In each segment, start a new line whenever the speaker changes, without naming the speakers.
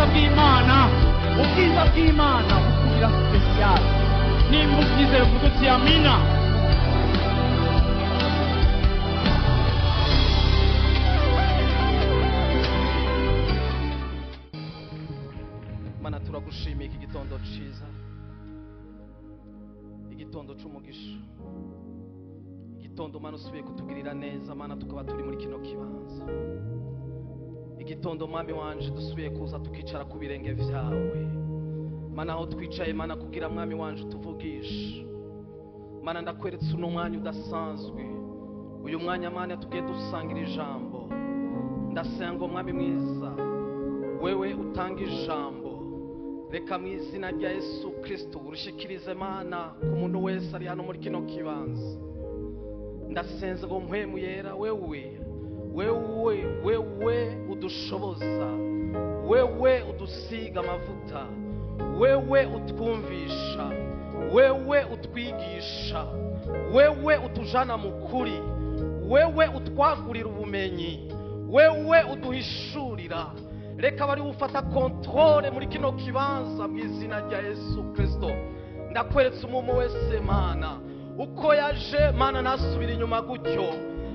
bw'Imana, ubwiza bw'Imana bukugira special. Nimba ubyizeye uvuga uti amina.
Mana, turagushimiye iki gitondo ciza, igitondo c'umugisha, igitondo Mana usubiye kutugirira neza. Mana, tukaba turi muri kino kibanza, igitondo Mwami wanje dusubiye kuza tukicara ku birenge vyawe. Mana, aho twicaye Mana kugira Mwami wanje utuvugishe. Mana, ndakweretse uno mwanya udasanzwe, uyu mwanya Mana tugiye dusangira ijambo. Ndasenga Mwami mwiza, wewe utanga ijambo, reka mu izina rya Yesu Kristo urishikirize Mana ku muntu wese ari hano muri kino kibanza. Ndasenze ngo Mpwemu Yera, wewe wewe wewe udushoboza, wewe udusiga amavuta, wewe utwumvisha, wewe utwigisha, wewe utujana mu kuri, wewe utwagurira ubumenyi, wewe uduhishurira. Reka bari ufata kontrole muri kino kibanza mu izina rya Yesu Kristo. Ndakweretse umumu wese Mana, uko yaje Mana nasubira inyuma gutyo,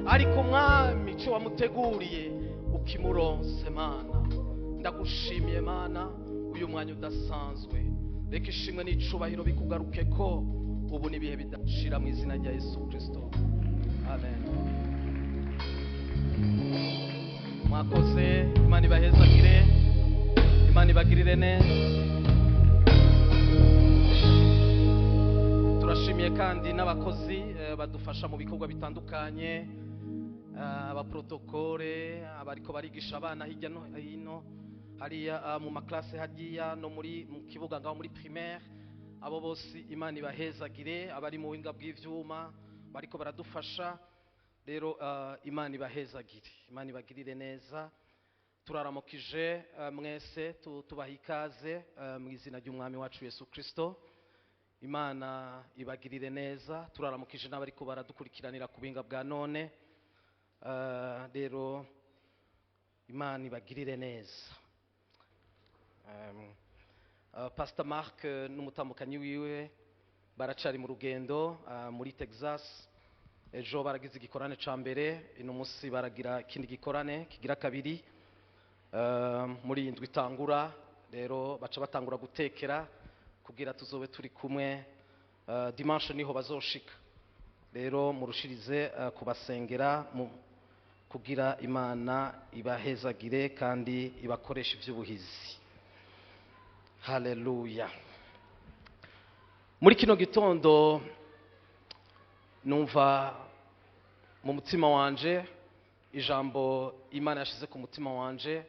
ariko Mwami icyo wamuteguriye ukimuronse Mana. Ndagushimiye Mana uyu mwanya udasanzwe, reka ishimwe n'icubahiro bikugaruke ko ubu n'ibihe bidashira mu izina rya Yesu Kristo, amen. Mwakoze, Imana ibahezagire, Imana ibagirire neza. Turashimiye kandi n'abakozi badufasha mu bikorwa bitandukanye, abaprotokole abariko barigisha abana hirya no hino, hariya mu maklase, hariya no muri mu kibuga ngaho muri primaire. Abo bose Imana ibahezagire, abari mu buhinga bw'ivyuma bariko baradufasha. Rero Imana ibahezagire, Imana ibagirire neza. Turaramukije mwese, tubaha ikaze mu izina ry'Umwami wacu Yesu Kristo. Imana ibagirire neza. Turaramukije n'abariko baradukurikiranira ku buhinga bwa none. Rero Imana ibagirire neza. Pastor Mark n'umutambukanyi wiwe baracari mu rugendo muri Texas. Ejo baragize igikorane ca mbere, ino musi baragira ikindi gikorane kigira kabiri muri indwi itangura. Rero baca batangura gutekera kugira tuzobe turi kumwe dimanche niho bazoshika. Rero murushirize kubasengera kugira Imana ibahezagire kandi ibakoresha ivy'ubuhizi. Haleluya. Muri kino gitondo numva mu mutima wanje ijambo Imana yashize ku mutima wanje,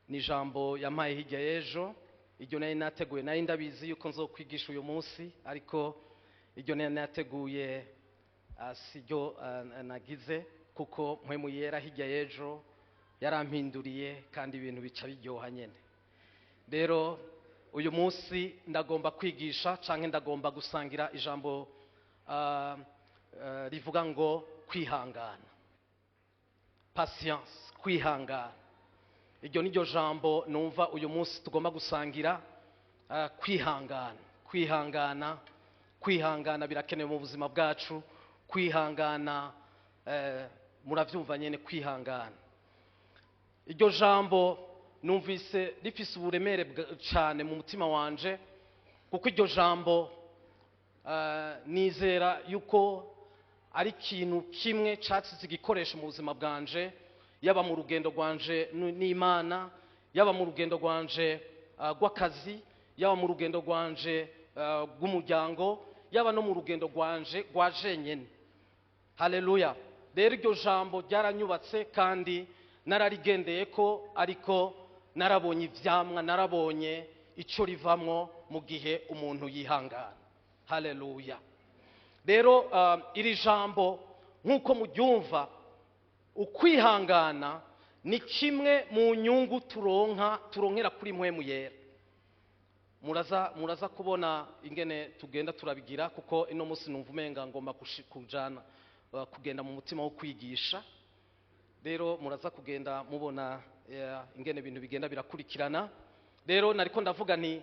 ni ijambo yampaye hirya y'ejo. Iryo nari nateguye, nari ndabizi yuko nzokwigisha uyu munsi, ariko iryo nari nateguye siryo nagize, kuko Mpwemu Yera hirya y'ejo yarampinduriye kandi ibintu bica biryoha nyene. Rero uyu munsi ndagomba kwigisha canke ndagomba gusangira ijambo rivuga ngo kwihangana, patience, kwihangana. Iryo niryo jambo numva uyu munsi tugomba gusangira, kwihangana. Kwihangana, kwihangana birakenewe mu buzima bwacu. Kwihangana, muravyumva nyene, kwihangana. Iryo jambo numvise rifise uburemere cane mu mutima wanje, kuko iryo jambo nizera yuko ari ikintu kimwe catsize igikoresho mu buzima bwanje, yaba mu rugendo rwanje n'Imana, yaba mu rugendo rwanje rw'akazi, yaba mu rugendo rwanje rw'umuryango, yaba no mu rugendo rwanje rwa jenyene. Haleluya. Rero iryo jambo ryaranyubatse kandi nararigendeye ko, ariko narabonye ivyamwa, narabonye ico rivamwo mu gihe umuntu yihangana. Haleluya. Rero iri jambo nk'uko muryumva, ukwihangana ni kimwe mu nyungu turonkera kuri Mpwemu Yera. Muraza kubona ingene tugenda turabigira, kuko ino munsi numva umenga ngomba kujana kugenda mu mutima wo kwigisha. Rero muraza kugenda mubona ingene ibintu bigenda birakurikirana. Rero nariko ndavuga nti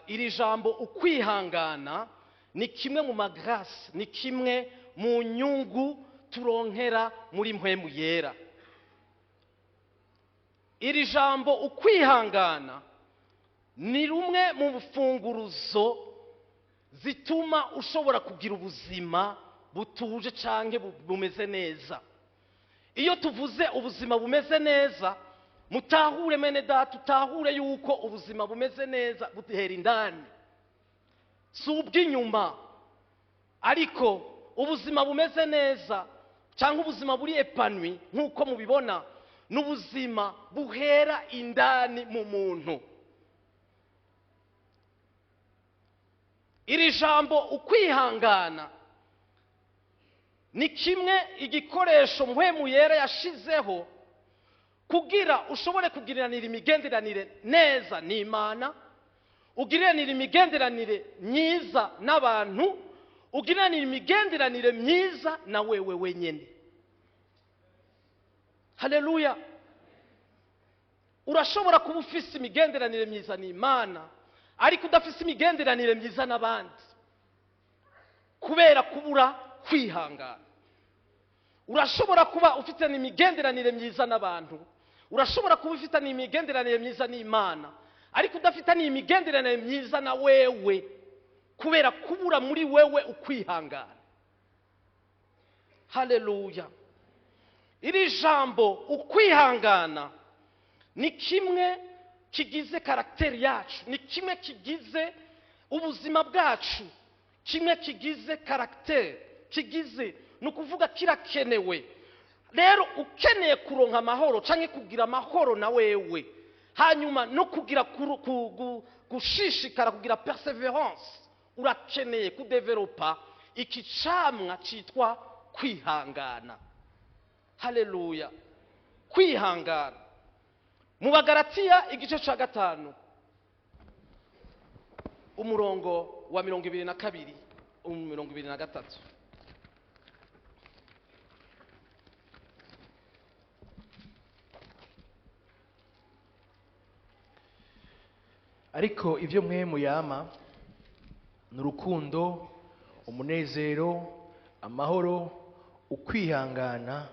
iri jambo ukwihangana ni kimwe mu ma grâces, ni kimwe mu nyungu turonkera muri Mpwemu Yera. Iri jambo ukwihangana ni rumwe mu mfunguruzo zituma ushobora kugira ubuzima butuje canke bumeze neza. Iyo tuvuze ubuzima bumeze neza, mutahure mene data, utahure yuko ubuzima bumeze neza buhera indani, si ubw'inyuma. Ariko ubuzima bumeze neza cyangwa ubuzima buri épanoui nk'uko mubibona, ni ubuzima buhera indani mu muntu. Iri jambo ukwihangana ni kimwe igikoresho Mpwemu Yera yashizeho kugira ushobore kugiranira imigenderanire neza n'Imana, ugiranira imigenderanire myiza n'abantu, ugiranira imigenderanire myiza na wewe wenyine. Haleluya! Urashobora kuba ufise imigenderanire myiza n'Imana, ariko udafise imigenderanire myiza n'abandi kubera kubura kwihangana. Urashobora kuba ufite imigenderanire myiza n'abantu, urashobora kuba ufite imigenderanire myiza n'Imana, ariko udafite imigenderanire myiza na wewe kubera kubura muri wewe ukwihangana. Haleluya! Iri jambo ukwihangana ni kimwe kigize caractère yacu, ni kimwe kigize ubuzima bwacu, kimwe kigize caractère, kigize, ni ukuvuga kirakenewe. Rero ukeneye kuronka amahoro cyangwa kugira amahoro na wewe, hanyuma no kugira gushishikara, kugira persévérance, urakeneye kudevelopa iki camwa cyitwa kwihangana. Haleluya! Kwihangana. Mu Bagaratiya igice cya 5, umurongo wa 22, 23.
Ariko ibyo Mpwemu yama ni urukundo, umunezero, amahoro, ukwihangana,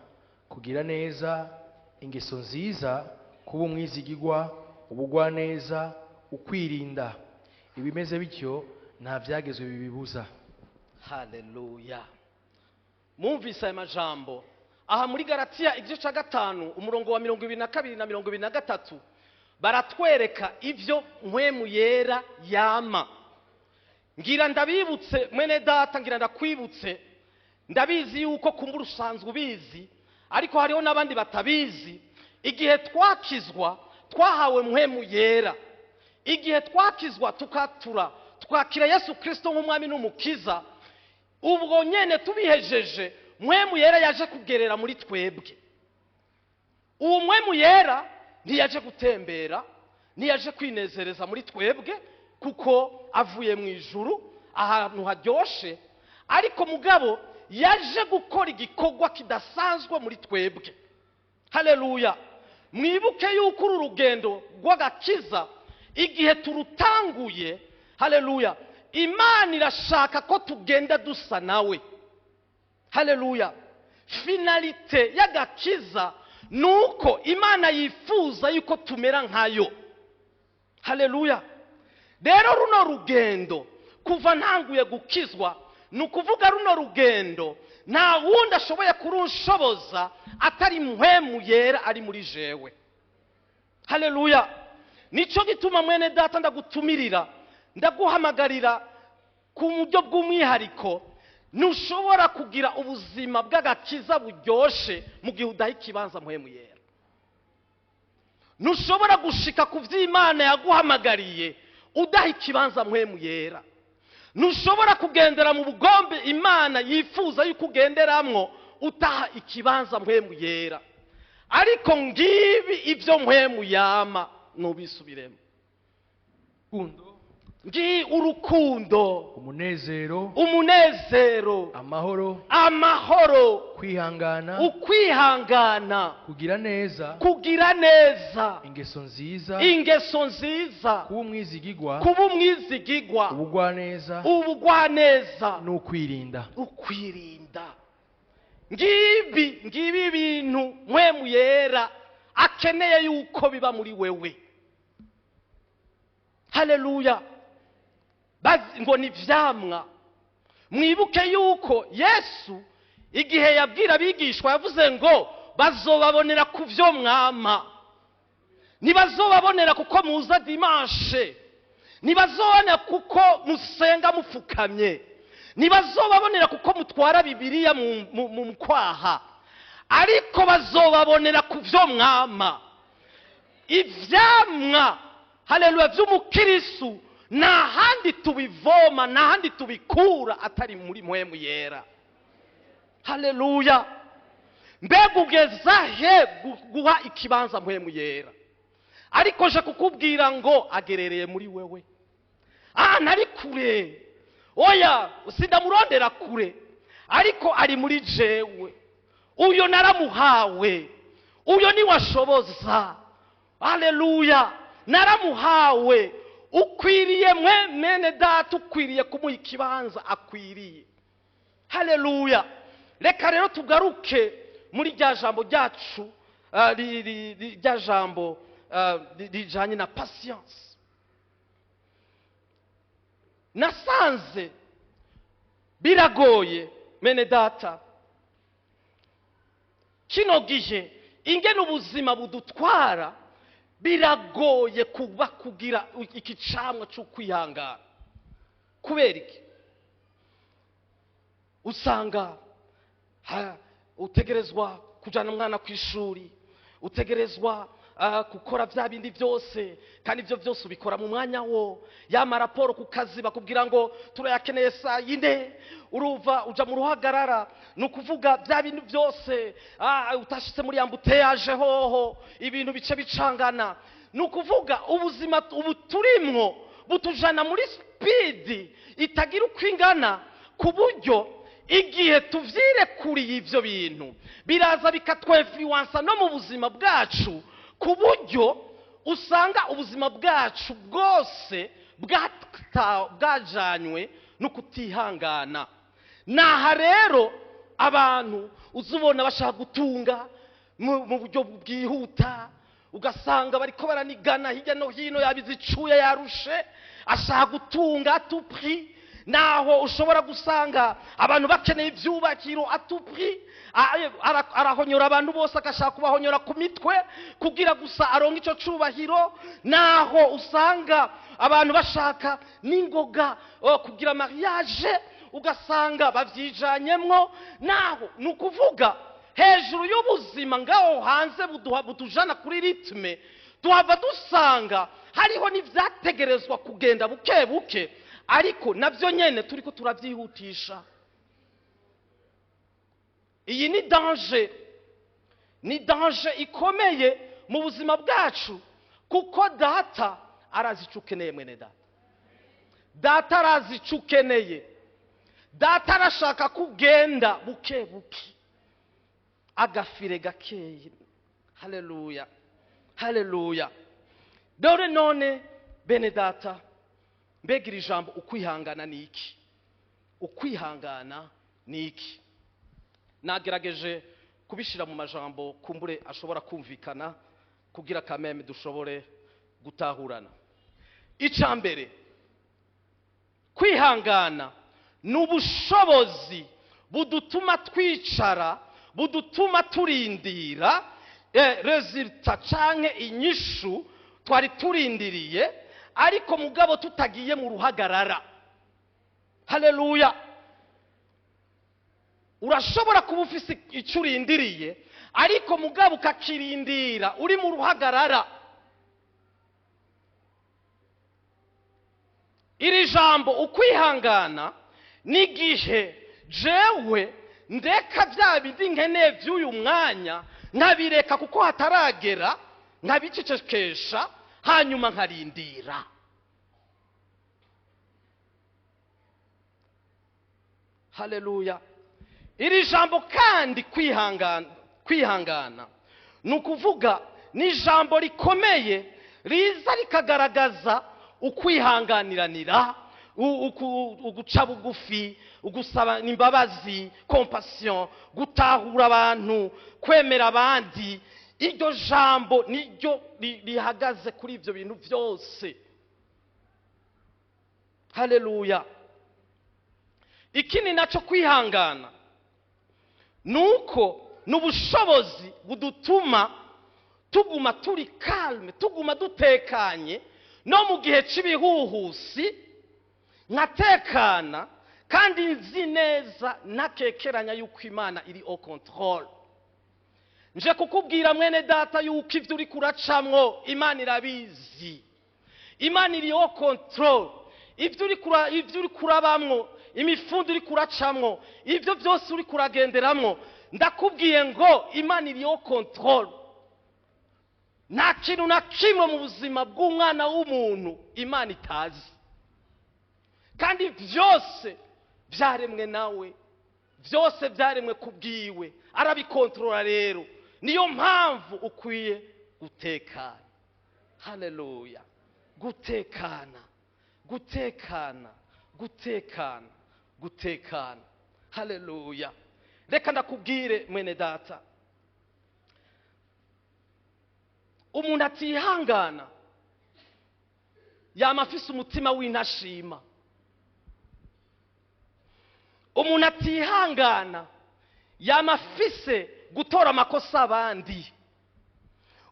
kugira neza, ingeso nziza, kuba umwizigigwa, ubugwaneza, ukwirinda. Ibimeze bityo nta byagezwe bibibuza.
Haleluya! Mwumvise aya majambo aha muri Garatiya igice cya 5, umurongo wa 22 na 23, baratwereka ibyo Mpwemu Yera yama. Ngira ndabibutse mwene data, ngira ndakwibutse. Ndabizi yuko kumbura usanzwe ubizi, ariko hariho n'abandi batabizi. Igihe twakizwa twahawe Mpwemu Yera. Igihe twakizwa, tukatura, twakira Yesu Kirisito nk'umwami n'umukiza, ubwo nyene tubihejeje, Mpwemu Yera yaje kugerera muri twebwe. Uwo Mpwemu Yera ntiyaje gutembera, ntiyaje kwinezereza muri twebwe, kuko avuye mu ijuru ahantu haryoshe, ariko mugabo yaje gukora igikorwa kidasanzwe muri twebwe. Haleluya! Mwibuke yuko uru rugendo rw'agakiza, igihe turutanguye, haleluya, Imana irashaka ko tugenda dusa nawe. Haleluya! Finalité y'agakiza ni uko Imana yifuza yuko tumera nkayo. Haleluya! Rero runo rugendo, kuva ntanguye gukizwa, ni ukuvuga runo rugendo nta wundi ashoboye kurunshoboza atari Mpwemu Yera ari muri jewe. Haleluya! Nicyo gituma mwene data ndagutumirira, ndaguhamagarira ku buryo bw'umwihariko: ntushobora kugira ubuzima bw'agakiza buryoshe mu gihe udaha ikibanza Mpwemu Yera. Ntushobora gushika ku by'Imana yaguhamagariye udaha ikibanza Mpwemu Yera. Ntushobora kugendera mu bugombe Imana yifuza yuko ugenderamwo utaha ikibanza Mpwemu Yera. Ariko ngibi ibyo Mpwemu yama, nubisubiremo.
Urukundo.
Ngi urukundo,
umunezero,
umunezero,
amahoro,
amahoro,
kwihangana,
ukwihangana,
kugira neza,
kugira neza,
ingeso nziza,
ingeso nziza,
kuba umwizigigwa,
kuba umwizigigwa,
ubugwaneza,
ubugwaneza,
n'ukwirinda.
Ukwirinda. Ngibi ibintu Mpwemu Yera akeneye yuko biba muri wewe. Haleluya! Ngo ni vyamwa. Mwibuke yuko Yesu igihe yabwira abigishwa yavuze ngo bazobabonera ku vyo mwama. Ntibazobabonera kuko muza dimanche, ntibazobabonera kuko musenga mupfukamye, ntibazobabonera kuko mutwara Bibiliya mu kwaha, ariko bazobabonera ku vyo mwama. Ivyamwa, haleluya, vy'umukirisu nta handi tubivoma, nta handi tubikura atari muri Mpwemu Yera. Haleluya! Mbega ugeza he guha ikibanza Mpwemu Yera? Ariko je kukubwira ngo agerereye muri wewe. Ntari kure, oya, sindamurondera kure, ariko ari muri jewe. Uyo naramuhawe, uyo niwashoboza. Haleluya! Naramuhawe. Ukwiriye mwe mene data, ukwiriye kumuha ikibanza akwiriye. Haleluya! Reka rero tugaruke muri rya jambo ryacu, rya jambo rijanye na patience. Nasanze biragoye mene data kino gihe ingene ubuzima budutwara, biragoye kuba kugira iki camwa cyo kwihangana. Kubera iki? Usanga utegerezwa kujana umwana ku ishuri, utegerezwa gukora bya bindi byose, kandi ibyo byose ubikora mu mwanya wo yama raporo ku kazi bakubwira ngo turayakeneye saa yine, uruva uja mu ruhagarara. Ni ukuvuga bya bintu byose, utashitse muri embouteillage hoho ibintu bice bicangana. Ni ukuvuga ubuzima ubu turimwo butujana muri speed itagira uko ingana, ku buryo igihe tuvyirekuriye ivyo bintu biraza bikatwinfluensa no mu buzima bwacu, ku buryo usanga ubuzima bwacu bwose bwajanywe no kutihangana. Naha rero abantu uzubona bashaka gutunga mu buryo bwihuta, ugasanga bariko baranigana hirya no hino, yabize icuya yarushe, ashaka gutunga à tout prix. Naho ushobora gusanga abantu bakeneye ivyubakiro à tout prix, arahonyora abantu bose, agashaka kubahonyora ku mitwe kugira gusa aronke ico cubahiro. Naho usanga abantu bashaka n'ingoga kugira mariage, ugasanga bavyijanyemwo. Naho ni ukuvuga hejuru y'ubuzima ngaho hanze butujana kuri rythme, tuhava dusanga hariho n'ivyategerezwa kugenda buke buke, ariko navyo nyene turiko turavyihutisha. Iyi ni danger, ni danger ikomeye mu buzima bwacu, kuko data arazi ico ukeneye. Mwene data, data arazi ico ukeneye. Data arashaka kugenda buke buke, agafire gakeye. Haleluya, haleluya! Dore none bene data, mbega iri jambo ukwihangana ni iki? Ukwihangana ni iki? Nagerageje kubishira mu majambo kumbure ashobora kumvikana, kugira kameme dushobore gutahurana. Icya mbere, kwihangana ni ubushobozi budutuma twicara, budutuma turindira résultat canke inyishu twari turindiriye, ariko mugabo tutagiye mu ruhagarara. Haleluya! Urashobora kuba ufise icyo urindiriye, ariko mugabo ukakirindira uri mu ruhagarara. Iri jambo ukwihangana n'igihe jewe ndeka bya bindi nkeneye by'uyu mwanya, nkabireka kuko hataragera, nkabicecekesha, hanyuma nkarindira. Haleluya. Iri jambo kandi kwihangana, kwihangana ni ukuvuga ni ijambo rikomeye riza rikagaragaza ukwihanganiranira, uguca bugufi, ugusaba imbabazi, compassion, gutahura abantu, kwemera abandi. Iryo jambo niryo rihagaze kuri ibyo bintu byose. Haleluya. Ikindi nacyo kwihangana nuko n'ubushobozi budutuma tuguma turi calme, tuguma dutekanye no mu gihe cy'ibihuhusi, nkatekana kandi nzi neza ntakekeranya yuko Imana iri au contrôle. Nje kukubwira mwene data yuko ibyo uri kuracamwo Imana irabizi, Imana iri au contrôle. Ibyo uri kurabamwo, imifundo uri kuracamwo, ibyo byose uri kuragenderamwo, ndakubwiye ngo Imana iri au contrôle. Nta kintu na kimwe mu buzima bw'umwana w'umuntu Imana itazi, kandi byose byaremwe nawe, byose byaremwe kubwiwe, arabikontorora. Rero niyo mpamvu ukwiye gutekana. Haleluya. Gutekana, gutekana, gutekana, gutekana. Haleluya. Reka ndakubwire mwene data, umuntu atihangana yama afise umutima w'intashima. Umuntu atihangana yama afise gutora amakosa abandi.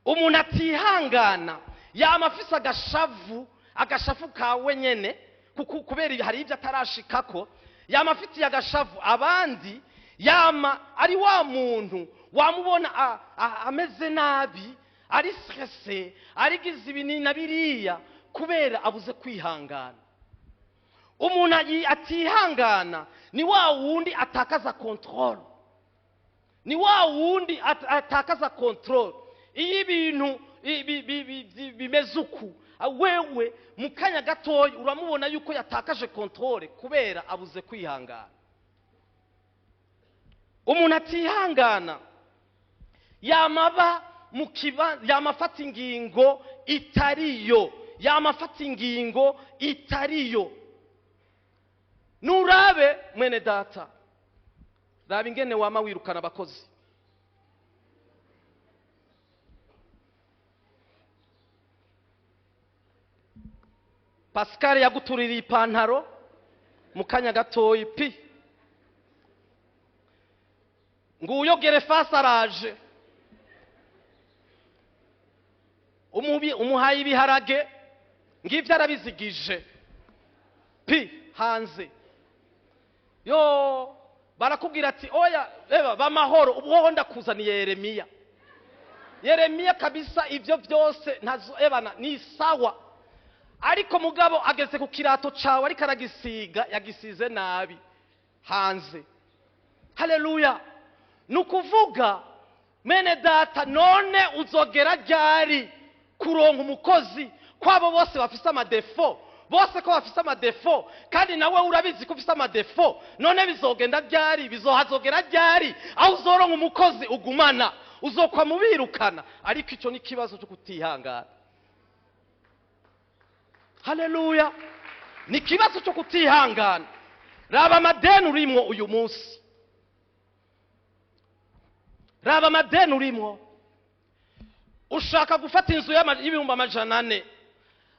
Umuntu atihangana yama afise agashavu, agashavu kawe nyene, kuko kubera hari ibyo atarashikako, yama afitiye agashavu abandi, yama ari wa muntu wamubona ameze nabi, ari stressé, arigize ibintu na biriya kubera abuze kwihangana. Umuntu atihangana ni wa wundi atakaza contrôle, ni wa wundi atakaza contrôle. Iyo ibintu bimeze uku, wewe mu kanya gatoya uramubona yuko yatakaje contrôle kubera abuze kwihangana. Umuntu atihangana yamaba yamafata ingingo itariyo, yamafata ingingo itariyo. Nurabe mwene data, raba ingene wama wirukana abakozi. Pascal yagutuririye ipantaro mu kanya gatoyi pi, nguyo Gerefasi araje, umuhaye ibiharage ngivyo arabizigije pi hanze. Yo barakubwira ati oya eba bamahoro, ubwo ndakuzaniye Yeremiya. Yeremiya kabisa ivyo byose ntazo ebana ni sawa, ariko mugabo ageze ku kirato cawe ariko aragisiga, yagisize nabi hanze. Haleluya. Nukuvuga mene data, none uzogera ryari kuronka umukozi kwabo bose bafise amadefo, bose ko bafise amadefo, kandi nawe urabizi ko ufise amadefo, none bizogenda ryari, bizohazogera ryari aho uzoronka umukozi ugumana, uzokwa mubirukana? Ariko ico ni kibazo cyo kutihangana. Haleluya. Ni kibazo cyo kutihangana. Raba amadeni urimwo uyu munsi, raba amadeni urimwo. Ushaka gufata inzu y'400,000,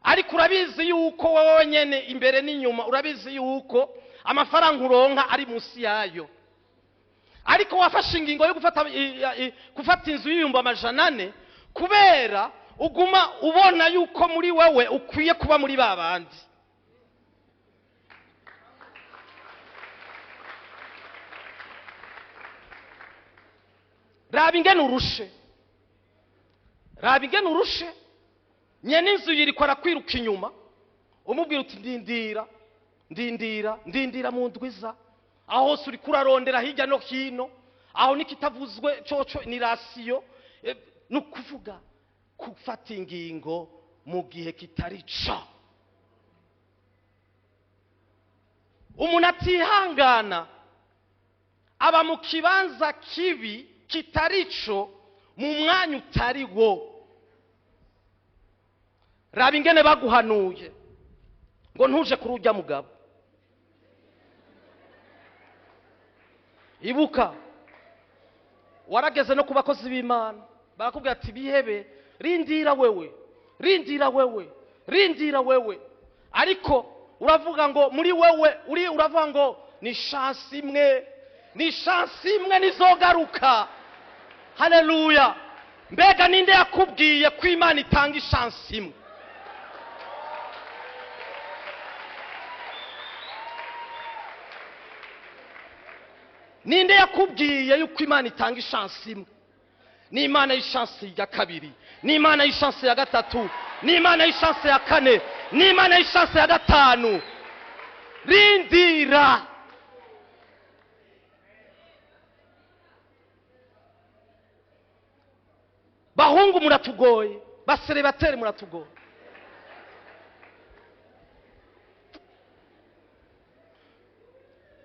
ariko urabizi yuko wowe nyene imbere n'inyuma urabizi yuko amafaranga uronka ari munsi yayo, ariko wafashe ingingo yo gufata inzu y'400,000 kubera uguma ubona yuko muri wewe ukwiye kuba muri babandi. Raba ingene urushe, raba ingene urushe. Nyene inzu yiriko arakwiruka inyuma, umubwira uti ndindira, ndindira, ndindira mu ndwiza. Aho hose uri kurarondera hirya no hino, aho nikitavuzwe coco ni rasiyo. Nukuvuga gufata ingingo mu gihe kitari co. Umuntu atihangana Aba mu kibanza kibi kitarico, mu mwanya utari wo. Raba ingene baguhanuye ngo ntuje kuri ujya mugabo. Ibuka warageze no ku bakozi b'Imana, barakubwira ati bihebe, rindira wewe, rindira wewe, rindira wewe. Ariko uravuga ngo muri wewe uri, uravuga ngo ni chance imwe, ni chance imwe nizogaruka. Haleluya! Mbega ninde yakubwiye ko Imana itanga ishansi imwe? Ninde yakubwiye yuko Imana itanga ishansi imwe? Ni Imana y'ishansi ya kabiri, ni Imana y'ishansi ya gatatu, ni Imana y'ishansi ya kane, ni Imana y'ishansi ya gatanu. Rindira. Bahungu muratugoye, baserebateri muratugoye.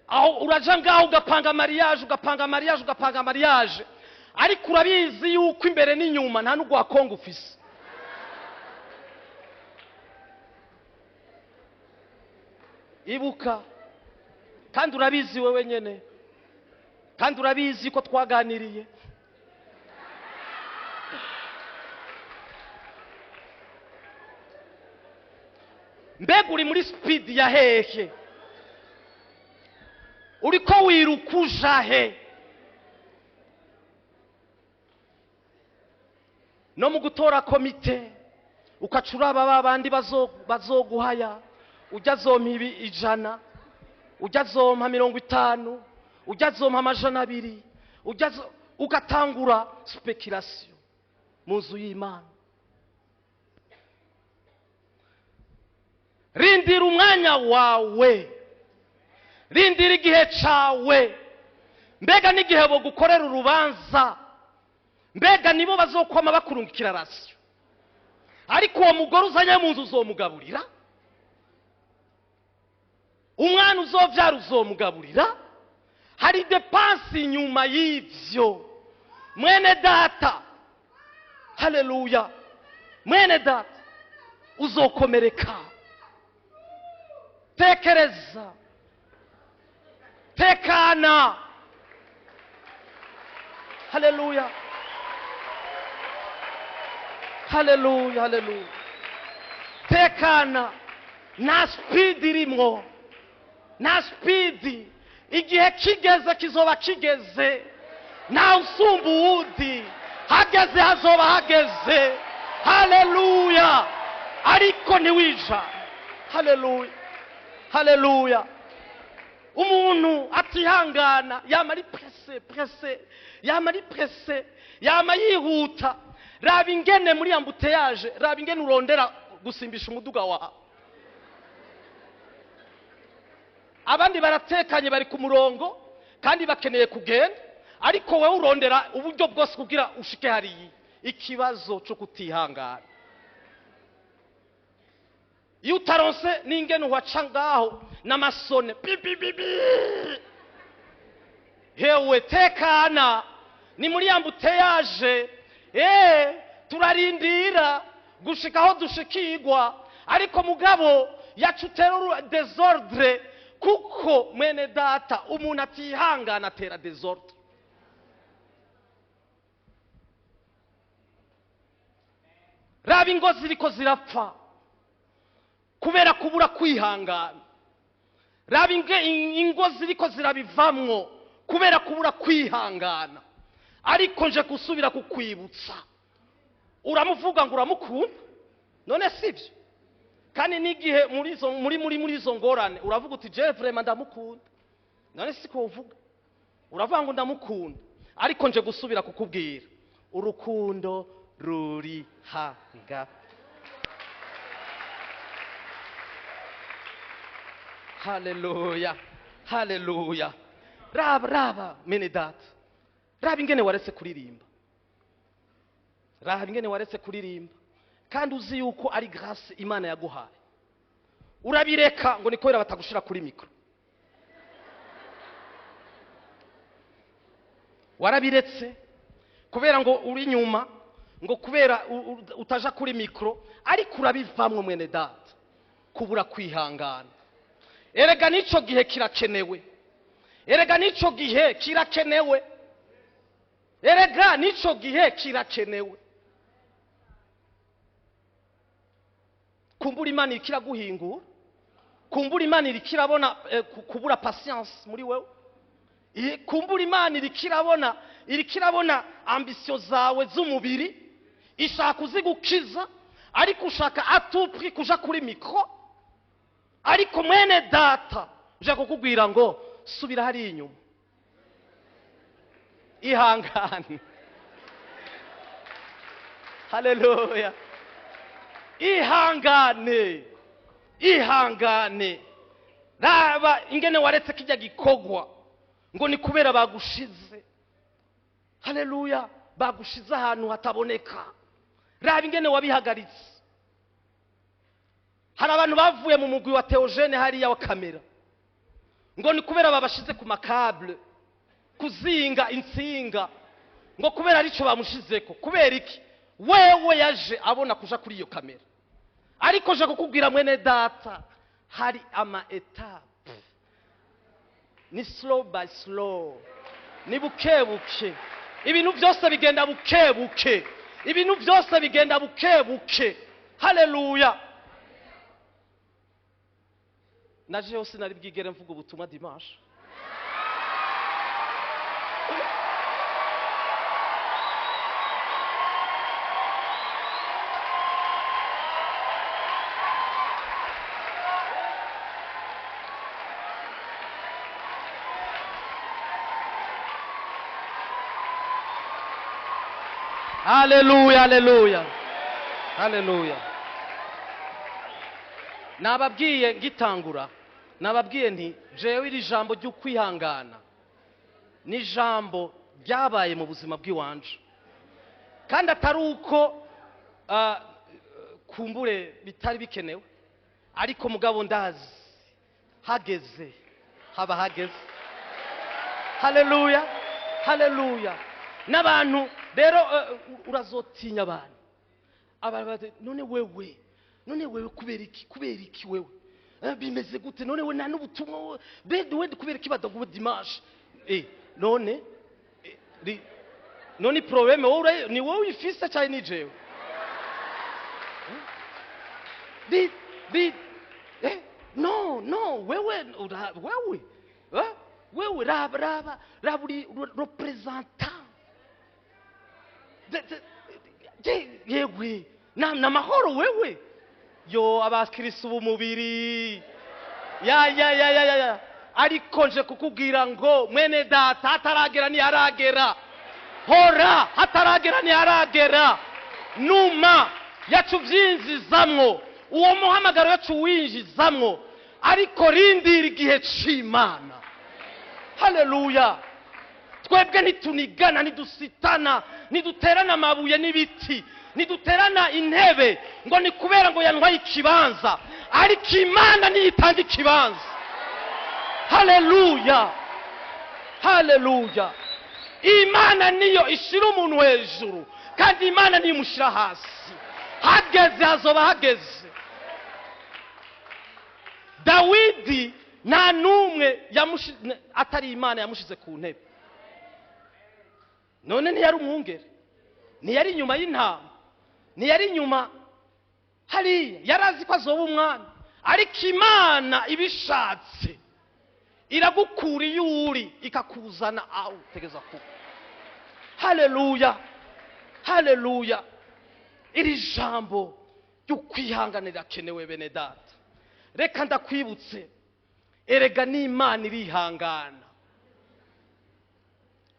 Aho uraja ngaho ugapanga mariage, ugapanga mariage, ugapanga mariage, ariko urabizi yuko imbere n'inyuma nta n'ugwa Kongo ufise. Ibuka, kandi urabizi wewe nyene, kandi urabizi ko twaganiriye. Mbega uri muri speed ya hehe? Uriko wiruka uja he? No mu gutora komite ukacuraba ba bandi bazoguhaya, ujya azompa ibi 100, ujya azompa 50, ujya azompa 200, ujya ugatangura speculation mu nzu y'Imana. Rindira umwanya wawe, rindira igihe cawe. Mbega n'igihe bogukorera urubanza, mbega nibo bazokwama bakurungikira rasiyo. Ariko uwo mugore uzanye mu nzu uzomugaburira, umwana uzovyara uzomugaburira. Hari depansi inyuma y'ivyo, mwene data. Haleluya! Mwene data, uzokomereka. Tekereza, tekana. Haleluya, haleluya, haleluya. Tekana, nta speed irimwo, nta speed. Igihe kigeze kizoba kigeze, nta usumba uwundi. Hageze hazoba hageze. Haleluya! Ariko ntiwija. Haleluya, haleluya. Umuntu atihangana yama ari presse presse, yama ari presse, yama yihuta. Raba ingene muri embouteillage, raba ingene urondera gusimbisha umuduga wawe. Abandi baratekanye bari ku murongo kandi bakeneye kugenda, ariko wowe urondera uburyo bwose kugira ushike hariya. Ikibazo cyo kutihangana. Iyo utaronse n'ingene uhaca ngaho n'amasone bi bi bi bi. Hewe tekana, ni muri embouteillage. Turarindira gushika aho dushikirwa, ariko mugabo yacutera desordre, kuko mwene data umuntu atihangana atera desordre. Raba ingo ziriko zirapfa kubera kubura kwihangana. Raba ingo ziriko zirabivamwo kubera kubura kwihangana. Ariko nje gusubira kukwibutsa, uramuvuga ngo uramukunda, none sivyo? Kandi n'igihe muri izo muri muri muri izo ngorane uravuga uti je vraiment ndamukunda, none siko uvuga? Uravuga ngo ndamukunda, ariko nje gusubira kukubwira urukundo rurihanga. Haleluya, haleluya. Raba, raba mene data, raba ingene waretse kuririmba, raba ingene waretse kuririmba, kandi uzi yuko ari grâce Imana yaguhaye. Urabireka ngo ni kubera batagushira kuri mikro. Warabiretse kubera ngo uri inyuma, ngo kubera utaja kuri micro, ariko urabivamwo mwene data. Kubura kwihangana. Erega n'ico gihe kirakenewe, erega n'ico gihe kirakenewe, erega n'ico gihe kirakenewe. Kumbura Imana iriko iraguhingura, kumbura Imana iriko irabona kubura patience muri wewe. Kumbura Imana iriko irabona ambition zawe z'umubiri, ishaka kuzigukiza, ariko ushaka à tout prix kuja kuri micro. Ariko mwene data, nje kukubwira ngo subira hariya inyuma, ihangane. Haleluya! Ihangane, ihangane. Raba ingene waretse kijya gikogwa ngo ni kubera bagushize, haleluya, bagushize ahantu hataboneka. Raba ingene wabihagaritse. Hari abantu bavuye mu mugwi wa Theogene hariya wa kamera ngo ni kubera babashize ku ma câbles, kuzinga insinga, ngo kubera arico bamushizeko. Kubera iki? Wewe yaje abona kuja kuri iyo kamera. Ariko je kukubwira mwene data, hari ama étapes, ni slow by slow, ni buke buke. Ibintu byose bigenda buke buke, ibintu byose bigenda buke buke. Haleluya! Naje yose nari bwigere mvuga ubutumwa dimanche. Haleluya, haleluya, haleluya! Nababwiye ngitangura, nababwiye nti jewe iri jambo ry'ukwihangana ni ijambo ryabaye mu buzima bw'iwanje, kandi atari uko kumbure bitari bikenewe, ariko mugabo ndazi hageze haba hageze. Haleluya, haleluya! N'abantu rero urazotinya abantu. Abantu bati: "None wewe, none wewe kubera iki? Kubera iki wewe? Bimeze gute? None we nta n'ubutumwa wowe bede we, kubera iki badaguha dimanche?" None none problème wowe ni wowe uyifise cyane, ni jewe? Bi bi no no, wewe wewe wewe raba, raba, raba, uri représentant. Yewe, na mahoro wewe. Yo, abakristo b'umubiri, ya ya ya ya ya ya. Ariko nje kukubwira ngo mwene data, hataragera ntiharagera. Hora, hataragera ntiharagera. Numa yacu ubyinjizamwo uwo muhamagaro, yacu uwinjizamwo, ariko rindira igihe c'Imana. Haleluya! Twebwe ntitunigana, ntidusitana, ntiduterana amabuye n'ibiti, ntiduterana intebe ngo ni kubera ngo yantwaye ikibanza. Ariko Imana niyo itanga ikibanza. Haleluya, haleluya! Imana niyo ishyira umuntu hejuru, kandi Imana niyo imushyira hasi. Hageze hazoba hageze. Dawidi nta n'umwe atari Imana yamushize ku ntebe. None ntiyari umwungere? Ntiyari inyuma y'intama? Ntiyari inyuma hariya? Yari azi ko azoba umwami. Ariko Imana ibishatse iragukura iyo uri, ikakuzana aho utegeza kuba. Haleluya, haleluya! Iri jambo ryo kwihangana rirakenewe, bene data. Reka ndakwibutse, erega n'Imana irihangana,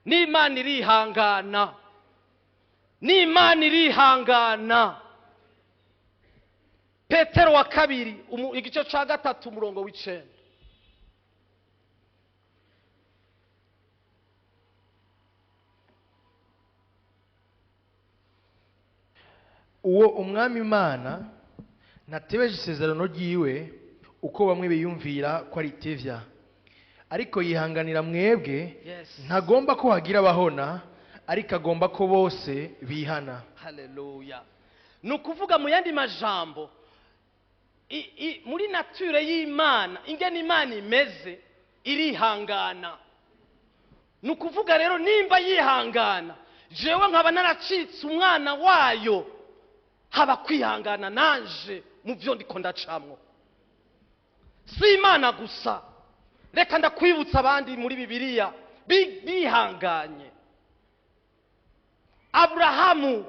n'Imana irihangana, n'Imana irihangana. Petero wa kabiri igice cya 3, umurongo w'9.
Uwo Umwami Imana ntatebeje isezerano ryiwe uko bamwe biyumvira ko ari itevya. Ariko yihanganira mwebwe,
Yes.
ntagomba ko hagira abahona, ariko agomba ko bose bihana.
Haleluya! Ni ukuvuga mu yandi majambo, muri nature y'Imana, ingene Imana imeze, irihangana. Ni ukuvuga rero, nimba yihangana, jewe nkaba naracitse umwana wayo, haba kwihangana nanje mu byo ndiko ndacamwo. Si Imana gusa, reka ndakwibutsa abandi muri Bibiliya bihanganye. Aburahamu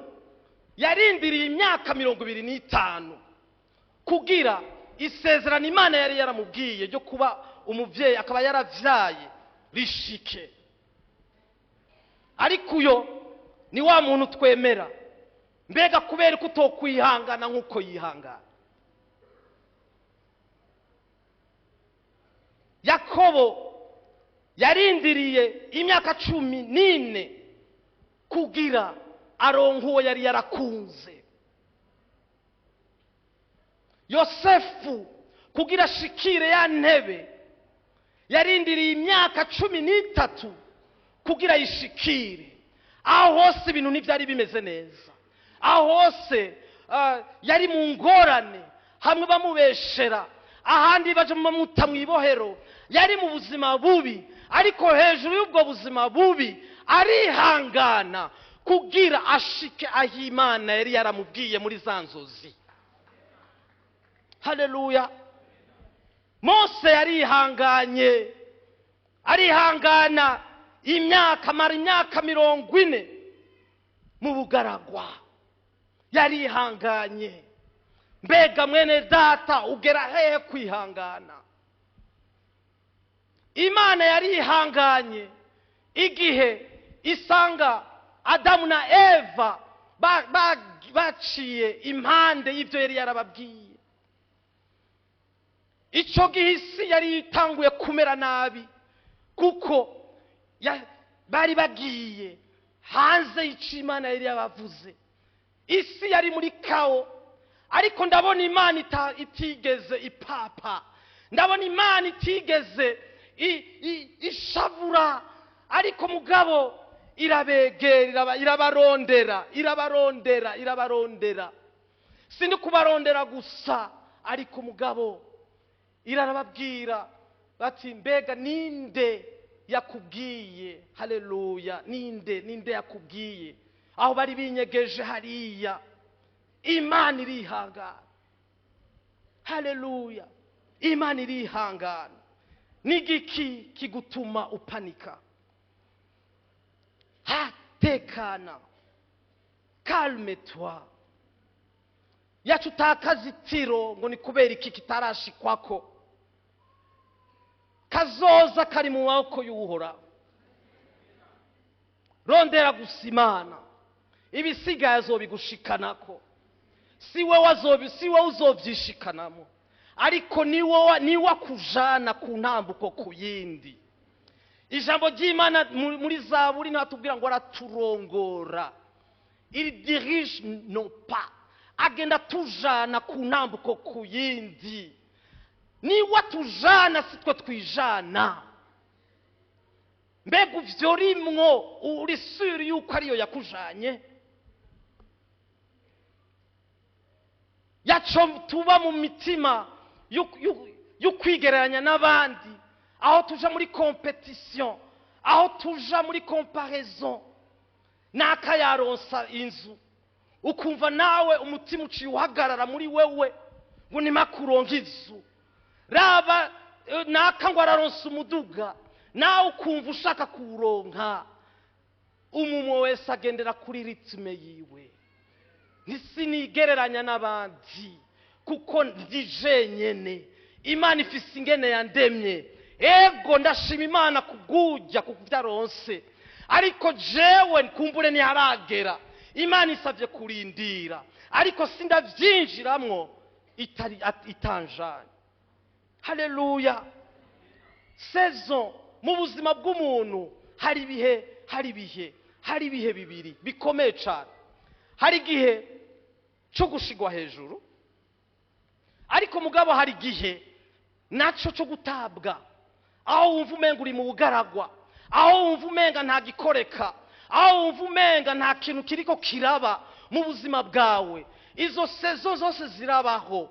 yarindiriye imyaka 25 kugira isezerano Imana yari yaramubwiye ryo kuba umubyeyi akaba yaravyaye rishike. Ariko uyo ni wa muntu twemera. Mbega kubera ko utokwihangana nk'uko yihangana? Yakobo yarindiriye imyaka 14 kugira aronke uwo yari yarakunze. Yosefu kugira ashikire ya ntebe yarindiriye imyaka 13 kugira ayishikire. Aho hose ibintu ntibyari bimeze neza, aho hose yari mu ngorane, hamwe bamubeshera, ahandi baje bamuta mu ibohero, yari mu buzima bubi. Ariko hejuru y'ubwo buzima bubi arihangana kugira ashike aho Imana yari yaramubwiye muri za nzozi. Haleluya! Mose yarihanganye, arihangana imyaka, amara imyaka 40 mu bugaragwa, yarihanganye. Mbega mwene data, ugera hehe kwihangana? Imana yarihanganye igihe isanga Adamu na Eva baciye impande y'ibyo yari yarababwiye. Icyo gihe isi yari itanguye kumera nabi, kuko bari bagiye hanze y'icyo Imana yari yabavuze. Isi yari muri chaos. Ariko ndabona Imana itigeze ipapa, ndabona Imana itigeze ishavura, ariko mugabo irabegera, irabarondera, irabarondera, irabarondera. Sindi kubarondera gusa, ariko mugabo irarababwira bati: "Mbega ninde yakubwiye?" Haleluya! Ninde, ninde yakubwiye aho bari binyegeje hariya? Imana irihangana. Haleluya! Imana irihangana. N'igiki kigutuma upanika? Hatekana, calme toi. Yacu utakaza itiro ngo ni kubera iki kitarashikwako. Kazoza kari mu maboko y'Uhoraho. Rondera gusa Imana, ibisigaye azobigushikanako. Si wowe uzobyishikanamo, ariko ni wowe, niwe akujana ku ntambuko ku yindi. Ijambo ry'Imana muri Zaburi ntatubwira ngo araturongora? Il dirige nos pas, agenda tujana ku ntambuko ku yindi. Niwe atujana, si twe twijana. Mbega uvyo rimwo uri sûr yuko ariyo yakujanye? Yaco tuba mu mitima yo kwigereranya n'abandi, aho tuja muri compétition, aho tuja muri comparaison. Naka yaronsa inzu, ukumva nawe umutima uciye uhagarara muri wewe ngo nimakuronka inzu. Raba naka ngo araronsa umuduga, nawe ukumva ushaka kuwuronka. Umumwe wese agendera kuri rythme yiwe. Ntisinigereranya n'abandi kuko ndi jenyene. Imana ifise ingene yandemye. Ego, ndashima Imana kubwujya kubyaronse, ariko jewe kumbure ntiharagera. Imana isabye kurindira, ariko sindabyinjiramwo itari itanjanye. Haleluya! Saison mu buzima bw'umuntu, hari ibihe, hari ibihe, hari ibihe bibiri bikomeye cyane. Hari igihe cyo gushigwa hejuru, ariko mugabo hari igihe nacyo cyo gutabwa. Aho wumva umenga uri mu bugaragwa, aho wumva umenga nta gikoreka, aho wumva umenga nta kintu kiriko kiraba mu buzima bwawe, izo saison zose zirabaho.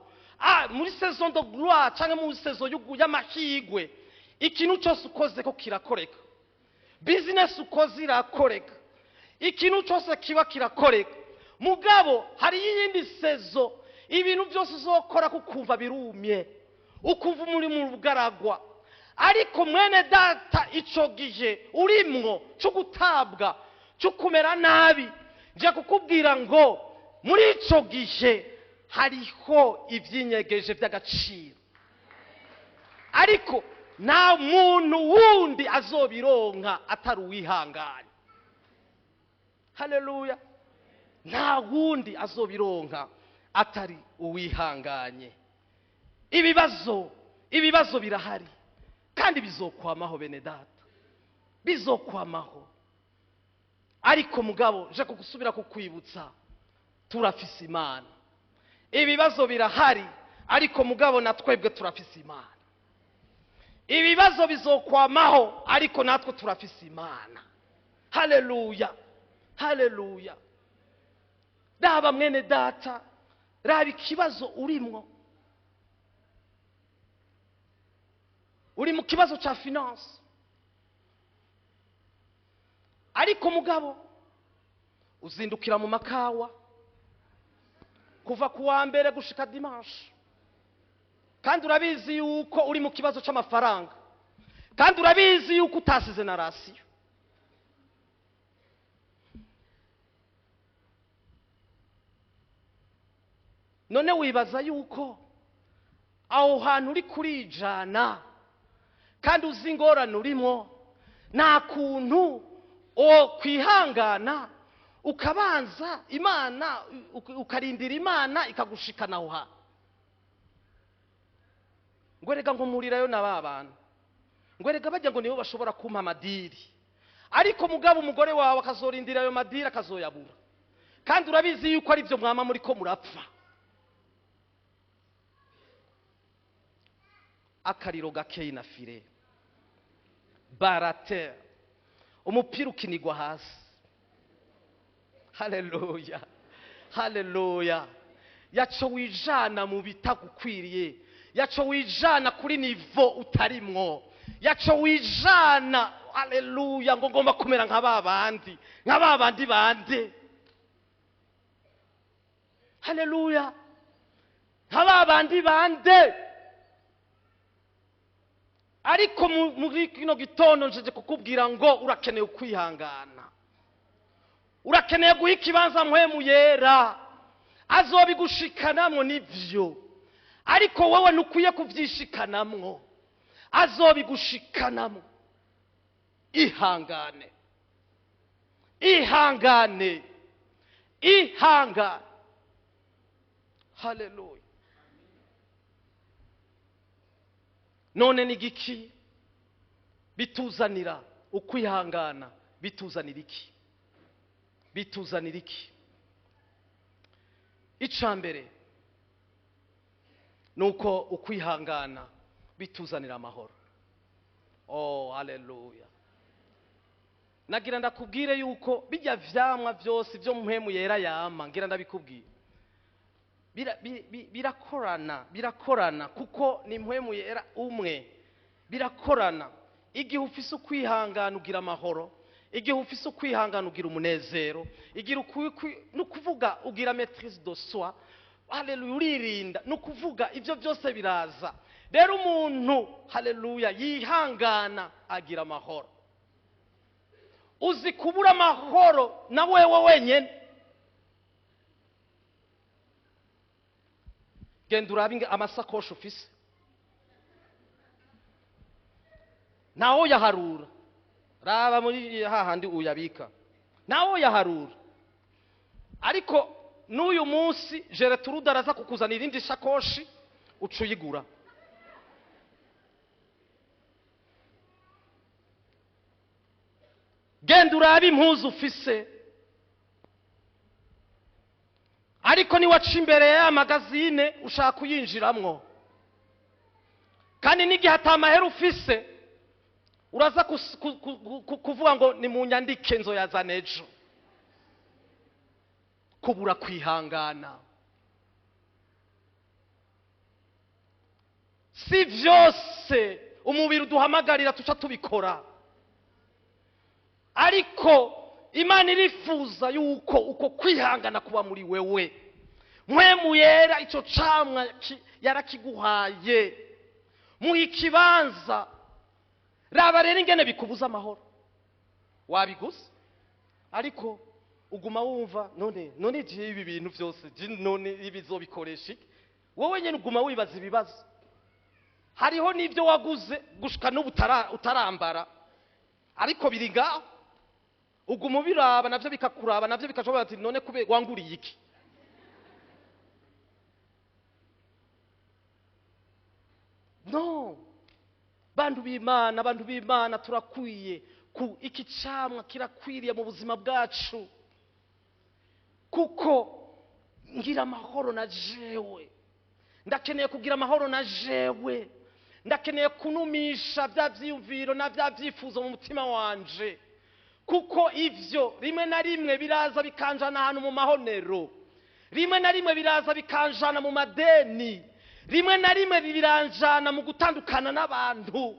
Muri saison de gloire cyangwa muri saison y'amahirwe, ikintu cyose ukoze ko kirakoreka, business ukoze irakoreka, ikintu cyose kiba kirakoreka. Mugabo hari iyindi saison ibintu byose uzokora kukumva birumye, ukumva muri mu bugaragwa. Ariko mwene data, ico gihe urimwo cyo gutabwa, cyo kumera nabi, nje kukubwira ngo muri ico gihe hariho ivyinyegeje by'agaciro, ariko nta muntu wundi azobironka atari uwihanganye. Haleluya! Nta wundi azobironka atari uwihanganye. Ibibazo birahari kandi bizokwamaho, bene data, bizokwamaho. Ariko mugabo nje kugusubira kukwibutsa, turafise Imana. Ibibazo birahari, ariko mugabo na twebwe turafise Imana. Ibibazo bizokwamaho, ariko natwe turafise Imana. Haleluya, haleluya! Raba mwene data, raba ikibazo urimwo. Uri mu kibazo ca finance, ariko mugabo uzindukira mu makawa kuva ku wa mbere gushika dimanche, kandi urabizi yuko uri mu kibazo c'amafaranga, kandi urabizi yuko utasize na ration. None wibaza yuko aho hantu uri kurijana kandi uzi ingorane urimo, nta kuntu o kwihangana ukabanza Imana, ukarindira Imana ikagushikana aho hantu? Ngo erega ngo mpurirayo na ba bantu, ngo erega bajya ngo nibo bashobora kumpa amadeal. Ariko mugabo umugore wawe akazorindira ayo madeal akazoyabura, kandi urabizi yuko ari byo mwama muri ko murapfa. Akariro gakeyi na filet barate, umupira ukinigwa hasi. Haleluya, haleluya! Yaco wijana mu bitagukwiriye, yaco wijana kuri niveau utarimwo, yaco wijana, haleluya, ngo ngomba kumera nka ba bandi, nka ba bandi bande. Haleluya! Nka ba bandi bande? Ariko muri kino gitondo njeje kukubwira ngo urakeneye ukwihangana, urakeneye guha ikibanza Mpwemu Yera. Azobigushikanamwo nivyo, ariko wowe ntukwiye kuvyishikanamwo, azobigushikanamwo. Ihangane, ihangane, ihangane! Haleluya! None ni igiki bituzanira ukwihangana? Bituzanira iki? Bituzanira iki? Icya mbere ni uko ukwihangana bituzanira amahoro. Oh, haleluya! Nagira ndakubwire yuko bijya vyamwa byose byo Mpwemu Yera yama, ngira ndabikubwire, birakorana, birakorana, kuko ni Mpwemu Yera umwe, birakorana. Igihe ufise ukwihangana ugira amahoro, igihe ufise ukwihangana ugira umunezero, igihe ni ukuvuga ugira maîtrise de soi. Haleluya! Uririnda, ni ukuvuga ibyo byose biraza. Rero umuntu, haleluya, yihangana agira amahoro. Uzi kubura amahoro na wewe wenyine? Genda urabe amasakoshi ufise, ntawo yaharura. Raba muri hahandi uyabika, ntawo yaharura. Ariko n'uyu munsi Geretrude araza kukuzanira indi sakoshi, uca uyigura. Genda urabe impuzu ufise, ariko niwaca imbere ya magazine ushaka kuyinjiramwo, kandi n'igihe atamahera ufise. Uraza kuvuga ngo ni mu nyandike nzoyazana ejo. Kubura kwihangana. Si vyose umubiri uduhamagarira tuca tubikora, ariko Imana irifuza yuko uko kwihangana kuba muri wewe. Mpwemu Yera ico camwa yarakiguhaye, muha ikibanza. Raba rero ingene bikubuza amahoro. Wabiguze ariko uguma wumva none je ibi bintu vyose none ibi zobikoresha iki? Wowe nyene uguma wibaza ibibazo. Hariho n'ibyo waguze gushika n'ubu utarambara, ariko biri ngaho, uguma ubiraba navyo bikakuraba, navyo bikashobora ati none kube wanguriye iki? No, bantu b'Imana, bantu b'Imana, turakwiye ku iki camwa kirakwiriye mu buzima bwacu, kuko ngira amahoro na jewe, ndakeneye kugira amahoro na jewe, ndakeneye kunumisha bya vyiyumviro na bya vyifuzo mu mutima wanje, kuko ivyo rimwe na rimwe biraza bikanjana ahantu mu mahonero, rimwe na rimwe biraza bikanjana mu madeni, rimwe na rimwe biranjana mu gutandukana n'abantu.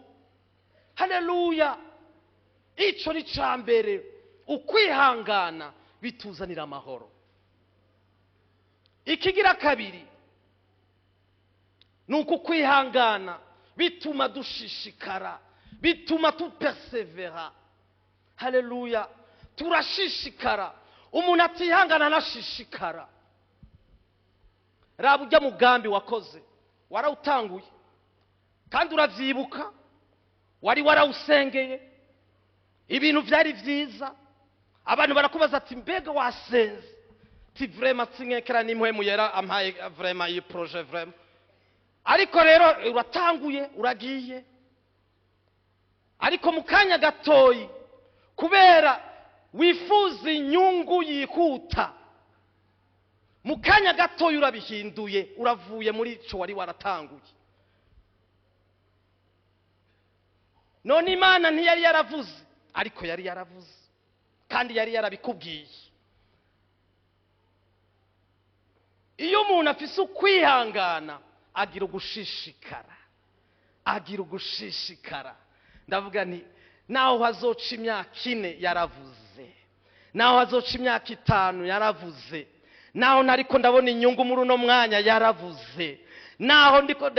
Haleluya! Ico ni cambere, ukwihangana bituzanira amahoro. Ikigira kabiri nuko kwihangana bituma dushishikara, bituma tupersevera. Haleluya! Turashishikara. Umuntu atihangana anashishikara. Raba ujya mugambi wakoze, warawutanguye kandi uravyibuka, wari warawusengeye, ibintu vyari vyiza, abantu barakubaza ati mbega wasenze? Ti vraiment sinkekera n'impwemu Yera ampaye vraiment iyi projet vraiment. Ariko rero uratanguye, uragiye, ariko mu kanya gatoyi kubera wifuza inyungu yihuta, mu kanya gatoyi urabihinduye, uravuye muri ico wari waratanguye. None Imana ntiyari yaravuze, ariko yari yaravuze kandi yari yarabikubwiye. Iyo umuntu afise ukwihangana agira ugushishikara, agira ugushishikara. Ndavuga nti naho hazoca imyaka 4 yaravuze, naho hazoca imyaka 5 yaravuze, naho nariko ndabona inyungu muri uno mwanya yaravuze, naho ndiko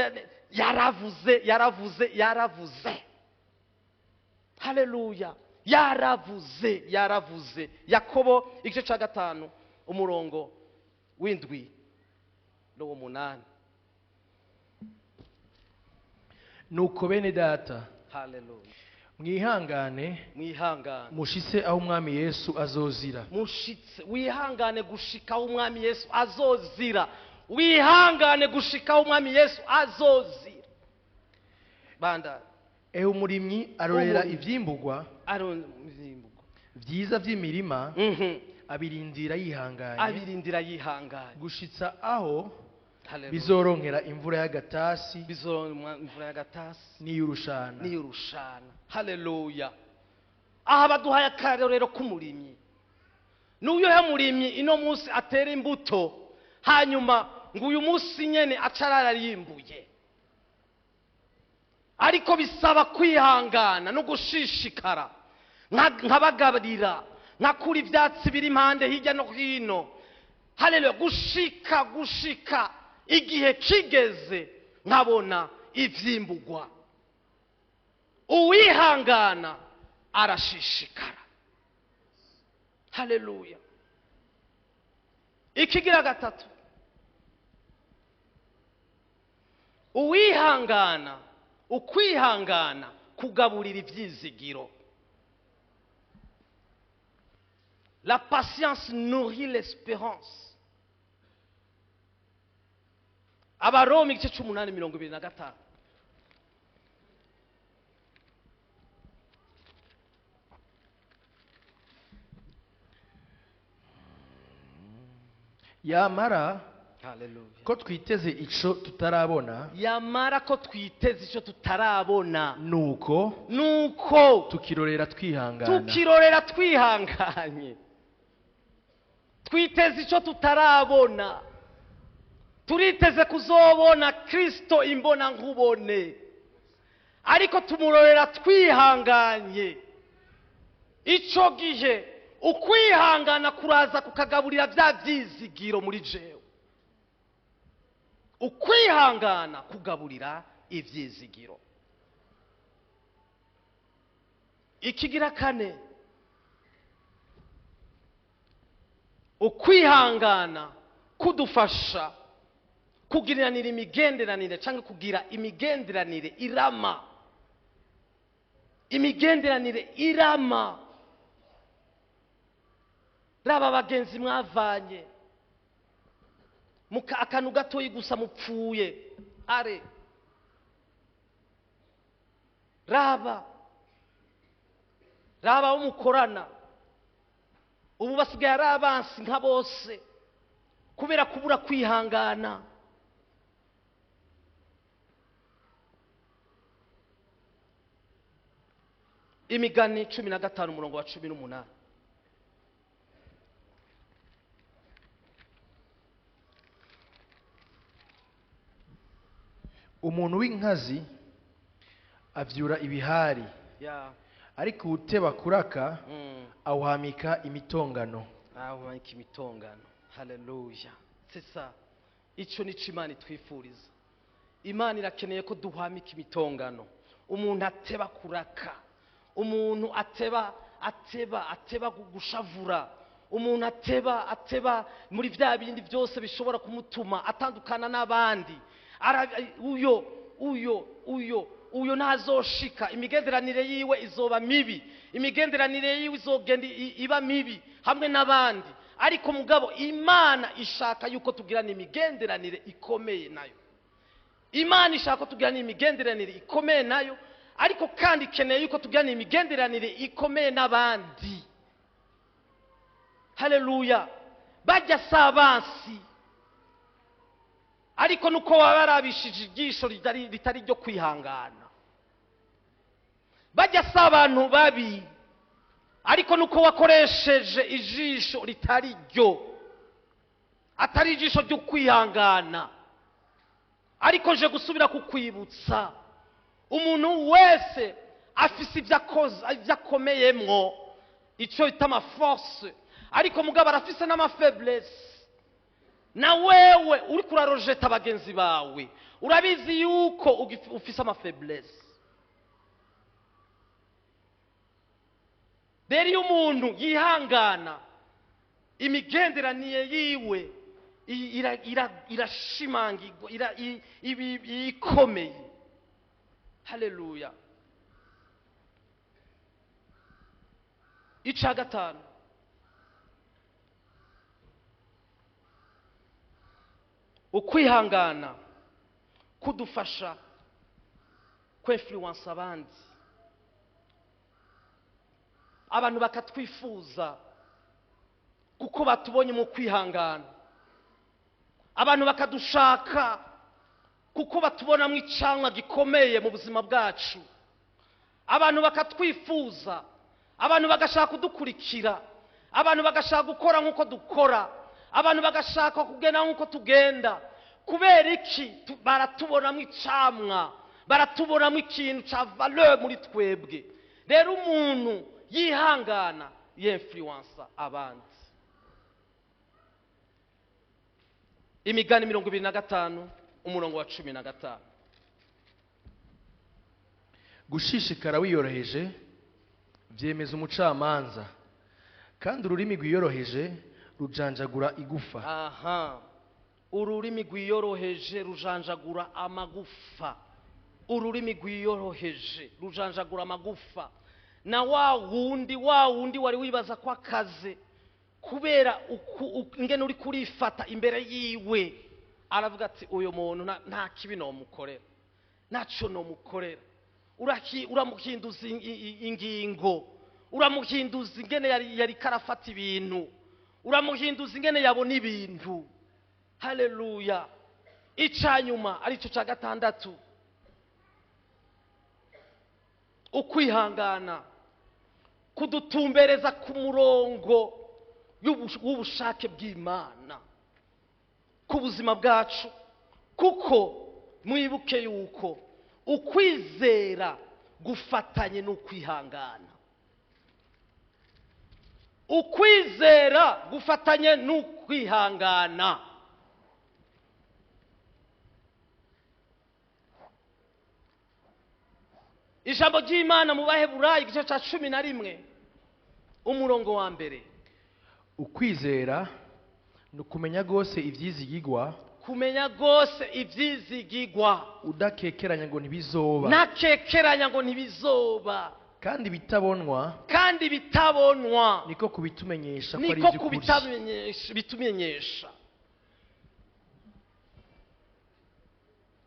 yaravuze, yaravuze, yaravuze. Haleluya! Yaravuze, yaravuze. Yakobo igice ca 5 umurongo w'7 n'uw'umunani.
Nuko bene data,
haleluya,
mwihangane,
mwihangane,
mushitse aho umwami Yesu azozira.
Mushitse, wihangane gushika aho umwami Yesu azozira. Wihangane gushika aho umwami Yesu azozira. Banda
ehe umurimyi arorera ivyimburwa, vyiza vy'imirima, abirindira yihanganye,
abirindira yihanganye
gushitsa aho bizoronkera imvura y'agatasi,
bizoronkera imvura y'agatasi
n'iyurushana,
n'iyurushana. Haleluya! Aha baduhaye akarorero k'umurimyi. N'uyu murimyi ino munsi atera imbuto, hanyuma ngo uyu munsi nyene acararayimbuye. Ariko bisaba kwihangana no gushishikara, nkabagaburira, nkakura ivyatsi biri impande hirya no hino. Haleluya! Gushika, gushika igihe kigeze nkabona ivyimbugwa. Uwihangana arashishikara. Haleluya! Ikigira gatatu, uwihangana, ukwihangana kugaburira ivyizigiro. La patience nourrit l'espérance. Abaroma igice c'umunani 25.
Yamara
Haleluya.
Ko twiteze ico tutarabona,
Yamara ko twiteze icyo tutarabona,
nuko
nuko
tukirorera twihangana.
Tukirorera twihanganye. Twiteze icyo tutarabona. Turiteze kuzobona Kristo imbona nkubone, ariko tumurorera twihanganye. Icyo gihe ukwihangana kuraza kukagaburira bya byizigiro muri jewe. Ukwihangana kugaburira ibyizigiro. Ikigira kane, ukwihangana kudufasha kugiranira imigenderanire, cyangwa kugira imigenderanire irama. Imigenderanire irama. Raba bagenzi mwavanye muka akantu gatoyi gusa mupfuye are. Raba abo mukorana ubu basigaye ari abansi nka bose kubera kubura kwihangana. Imigani 15 umurongo wa 18.
Umuntu w'inkazi avyura ibihari, ariko uwuteba kuraka awuhamika imitongano.
Awuhamika imitongano. Haleluya. C'est ça. Ico nico Imana itwifuriza. Imana irakeneye ko duhamika imitongano. Umuntu ateba kuraka, umuntu ateba ateba ateba gushavura, umuntu ateba ateba muri vya bindi byose bishobora kumutuma atandukana n'abandi. Uyo uyo uyo uyo ntazoshika, imigenderanire yiwe izoba mibi, imigenderanire yiwe izogenda iba mibi hamwe n'abandi. Ariko mugabo Imana ishaka yuko tugirana imigenderanire ikomeye nayo. Imana ishaka ko tugirana imigenderanire ikomeye nayo, ariko kandi ikeneye yuko tugirana imigenderanire ikomeye n'abandi. Haleluya. Bajya sabansi, ariko nuko baba barabishije ijisho ritari ryo kwihangana. Bajya si abantu babi, ariko nuko wakoresheje ijisho ritari ryo, atari ijisho ryo kwihangana. Ariko nje gusubira kukwibutsa, umuntu wese afise ibyo akoze, ibyo akomeyemwo, icyo bita amaforce, ariko mugabo arafise n'amafaiblesse. Na wewe uriko urarojeta bagenzi bawe, urabizi yuko ufise amafaiblesse. Rero iyo umuntu yihangana, imigenderanire yiwe irashimangirwa, ikomeye. Haleluya. Ica gatanu, ukwihangana kudufasha kwinfluence abandi, abantu bakatwifuza kuko batubonye mu kwihangana, abantu bakadushaka kuko batubonamo icamwa gikomeye mu buzima bwacu, abantu bakatwifuza, abantu bagashaka kudukurikira, abantu bagashaka gukora nk'uko dukora, abantu bagashaka kugenda nk'uko tugenda. Kubera iki? Baratubonamo icamwa, baratubonamo ikintu ca valeur muri twebwe. Rero umuntu yihangana yinfluensa abandi. Imigani 25 umurongo wa 15.
Gushishikara wiyoroheje byemeza umucamanza, kandi ururimi rwiyoroheje rujanjagura igufa.
Aha, ururimi rwiyoroheje rujanjagura amagufa. Ururimi rwiyoroheje rujanjagura amagufa. Na wa wundi wari wibaza ko akaze, kubera ingene uri kurifata imbere yiwe, aravuga ati: "Uyu muntu nta kibi nomukorera, ntaco nomukorera." Uramuhinduza ingingo, uramuhinduza ingene yari karafata ibintu, uramuhinduza ingene yabona ibintu. Haleluya. Icanyuma aricyo cya gatandatu, ukwihangana kudutumbereza ku murongo w'ubushake bw'Imana ku buzima bwacu, kuko mwibuke yuko ukwizera gufatanye n'ukwihangana. Ukwizera gufatanye n'ukwihangana. Ijambo ry'Imana mu Baheburayo igice cya 11 umurongo wa 1.
Ukwizera ni ukumenya rwose ibyizigigwa,
kumenya rwose ibyizigigwa,
udakekeranya ngo ntibizoba,
nakekeranya ngo ntibizoba,
kandi bitabonwa,
kandi bitabonwa,
niko kubitumenyesha ko ari
niko
iby'ukuri,
bitumenyesha.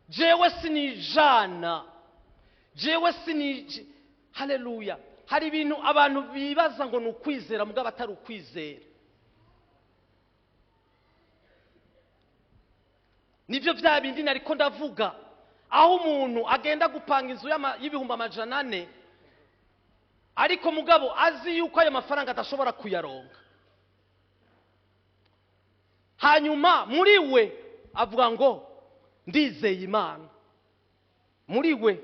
Jewe sinijana, jewe sinije. Haleluya. Hari ibintu abantu bibaza ngo ni ukwizera mugabo atari ukwizera. Nivyo vya bindi nariko ndavuga, aho umuntu agenda gupanga inzu y'400,000, ariko mugabo azi yuko ayo mafaranga adashobora kuyaronka. Hanyuma muri we avuga ngo ndizeye Imana, muri we.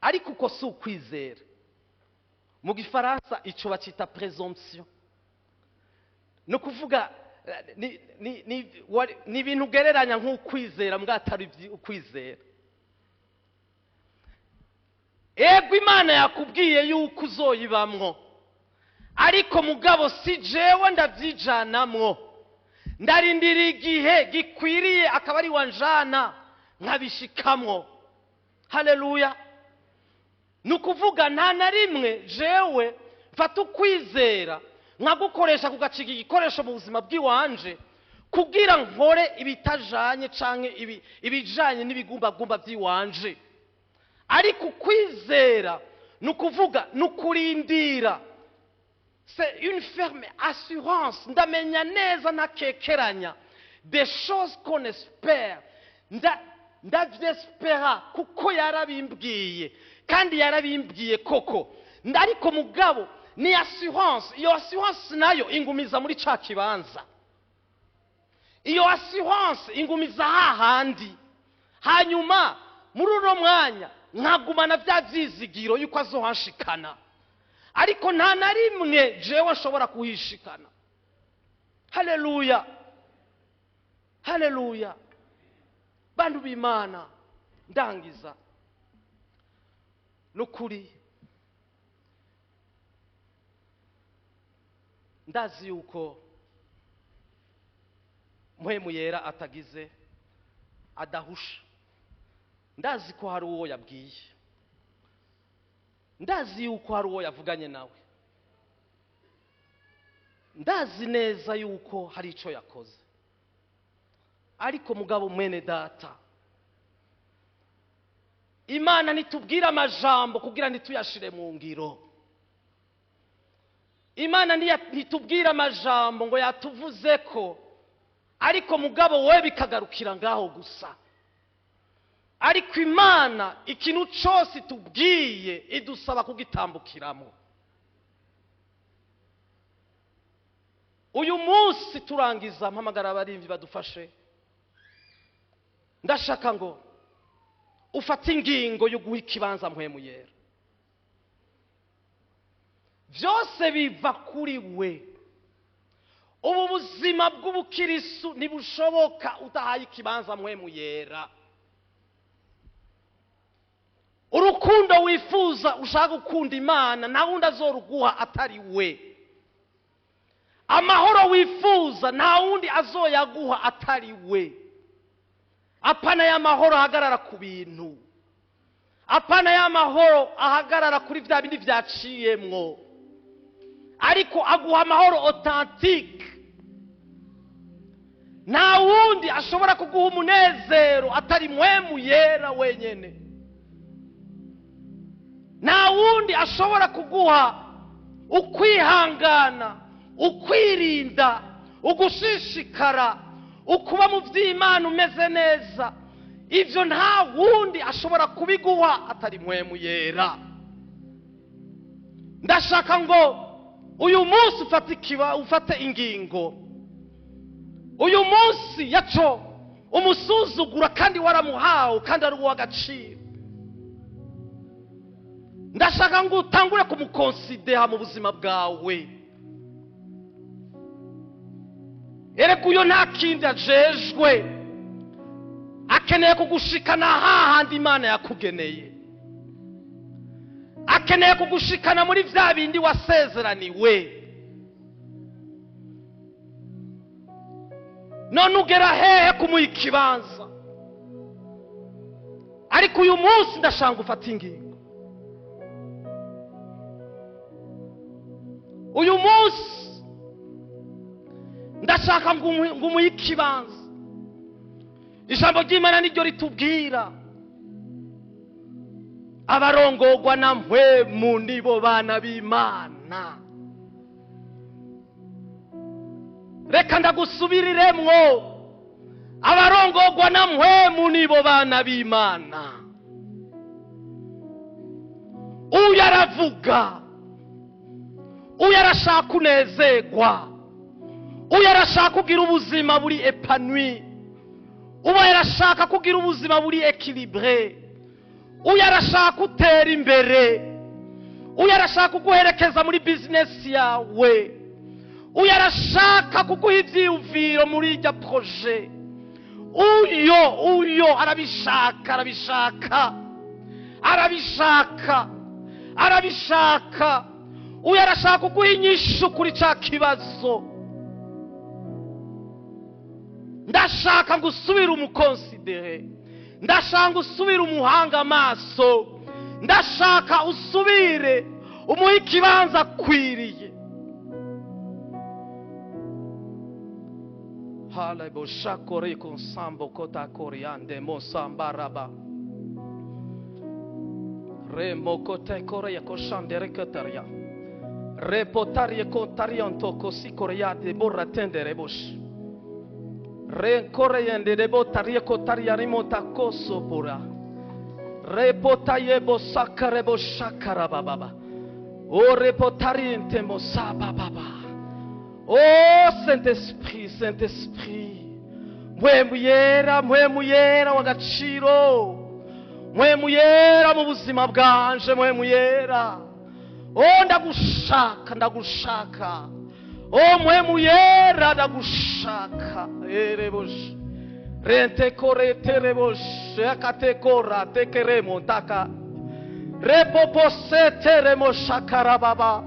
Ariko uko si ukwizera. Mu gifaransa ico bacita présomption. No kuvuga ni ibintu ugereranya nk'ukwizera mbwa atari ukwizera. Ego Imana yakubwiye yuko uzoyibamwo, ariko mugabo si jewe ndavyijanamwo, ndarindira igihe gikwiriye akaba ari wanjana nkabishikamwo. Haleluya. Nukuvuga nta na rimwe jewe mfata ukwizera nkagukoresha kugaciga igikoresho mu buzima bw'iwanje kugira nkore ibitajanye canke ibijanye n'ibigumbagumba by'iwanje. Ariko ukwizera nukuvuga nukurindira, c'est une ferme assurance, ndamenya neza ntakekeranya, des choses qu'on espère, ndavyespera kuko yarabimbwiye, kandi yarabimbwiye koko. Ariko mugabo ni assurance, iyo assurance nayo ingumiza muri ca kibanza, iyo assurance ingumiza hahandi. Hanyuma muri uno mwanya nkagumana bya vyizigiro yuko azohanshikana, ariko nta na rimwe jewe nshobora kuhishikana. Haleluya, haleluya. Bantu b'Imana, ndangiza nukuri ndazi yuko Mpwemu Yera atagize adahusha. Ndazi ko hari uwo yabwiye, ndazi yuko hari uwo yavuganye nawe, ndazi neza yuko hari ico yakoze. Ariko mugabo mwene data, Imana nitubwira amajambo kugira ntituyashire mu ngiro. Imana ntitubwira amajambo ngo yatuvuze ko, ariko mugabo we bikagarukira ngaho gusa. Ariko Imana ikintu cyose itubwiye idusaba kugitambukiramo. Uyu munsi turangiza, mpamagara abarimvyi badufashe. Ndashaka ngo ufate ingingo yo guha ikibanza Mpwemu Yera. Vyose biva kuri we. Ubu buzima bw'ubukirisu ntibushoboka udahaye ikibanza Mpwemu Yera. Urukundo wifuza ushaka gukunda Imana, nta wundi azoruguha atari we. Amahoro wifuza nta wundi azoyaguha atari we. Apana y'amahoro ahagarara ku bintu, apana y'amahoro ahagarara kuri vya bindi vyaciyemwo, ariko aguha amahoro authentique. Nta wundi ashobora kuguha umunezero atari Mpwemu Yera wenyene. Nta wundi ashobora kuguha ukwihangana, ukwirinda, ugushishikara, Ukuba mu vy'Imana umeze neza, ivyo nta wundi ashobora kubiguha atari Mpwemu Yera. Ndashaka ngo uyu munsi ufate ingingo. Uyu munsi yaco umusuzugura kandi waramuhawe kandi ari uw'agaciro. Ndashaka ngo utangure kumukonsidera mu buzima bwawe. Erega uyo nta kindi ajejwe, akeneye kugushikana hahandi Imana yakugeneye, akeneye kugushikana muri vya bindi wasezeraniwe. None ugera hehe kumuha ikibanza? Ariko uyu munsi ndashaka ufata ingingo. Uyu munsi ndashaka ngo umuhe ikibanza. Ijambo ry'Imana niryo ritubwira, abarongorwa na Mpwemu nibo bana b'Imana. Reka ndagusubiriremwo, abarongorwa na Mpwemu nibo bana b'Imana. Uyu aravuga, uyu arashaka kunezerwa, uyu arashaka kugira ubuzima buri épanoui, uyu arashaka kugira ubuzima buri équilibré, uyu arashaka gutera imbere, uyu arashaka kuguherekeza muri business yawe, uyu arashaka kuguha ivyiyumviro muri irya projet. Uyo arabishaka, arabishaka, arabishaka, arabishaka. Uyu arashaka kuguha inyishu kuri ca kibazo. Ndashaka ngo usubire umukonsidere, ndashaka ngo usubire umuhanga amaso, ndashaka usubire umuhe ikibanza akwiriye. Halebo shakore konsambo kota koriande mosambaraba remo kote korea koshandere ketaria repotarie kontarianto kosikoria de boratendere bosh renkoreyende de botarie kotaria rimota kosopora repotaye bosakare boshakara baba o repotariente mosaba baba. Oh Saint-Esprit, Saint-Esprit, Mpwemu Yera, Mpwemu Yera w'agaciro, Mpwemu Yera mu buzima bwanje, Mpwemu Yera. Oh ndagushaka, ndagushaka. Oh Mpwemu Yera ndagushaka. Erebosh rente korete rebosh akate kora tekere montaka repoposete remoshakara baba.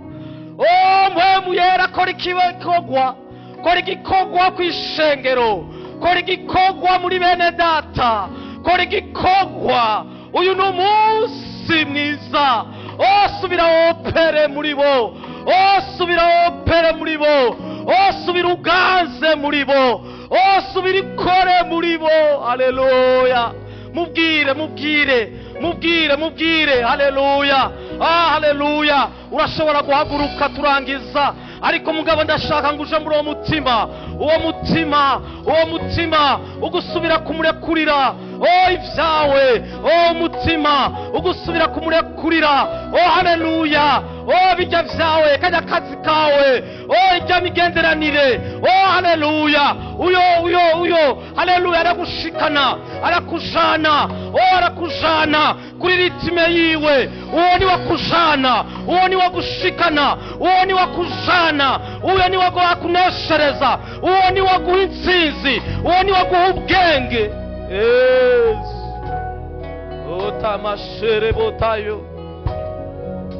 Oh Mpwemu Yera, kora igikorwa, kora igikorwa kw'ishengero, kora igikorwa muri bene data, kora igikorwa. Uyu ni umunsi mwiza. Oh subira opere muri bo, oh subira opere muri bo, oh subira uganze muri bo, oh subira ikore muri bo. Haleluya. Mubwire, mubwire, mubwire, mubwire. Haleluya. Ah haleluya. Urashobora guhaguruka turangiza, ariko mugabo ndashaka ngo uje muri uwo mutima, uwo mutima, uwo mutima ugusubira kumurekurira. Oh ivyawe, oh mutima ugusubira kumurekurira. Oh haleluya. Oh bijya vyawe, kajya kazi kawe, oh ijya migenderanire. Oh haleluya. Uyo uyo uyo haleluya aragushikana, arakujana. Oh arakujana kuri ritime yiwe. Uwo ni wakujana, uwo ni wagushikana, uwo ni wakujana, uwo ni wakuneshereza, uwo ni waguha intsinzi, uwo ni waguha ubwenge. Yesu otamashere botayo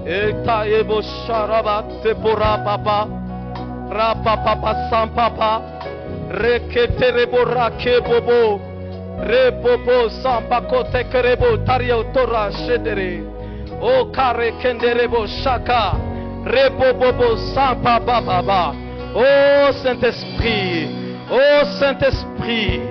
etayebo sharabate borababa rapapapa sampapa reketerebo rakebobo rebobo sampakotekerebo tario tora shedere o kare kenderebo shaka rebobobo sampabababa. Oh Saint-Esprit, oh Saint-Esprit,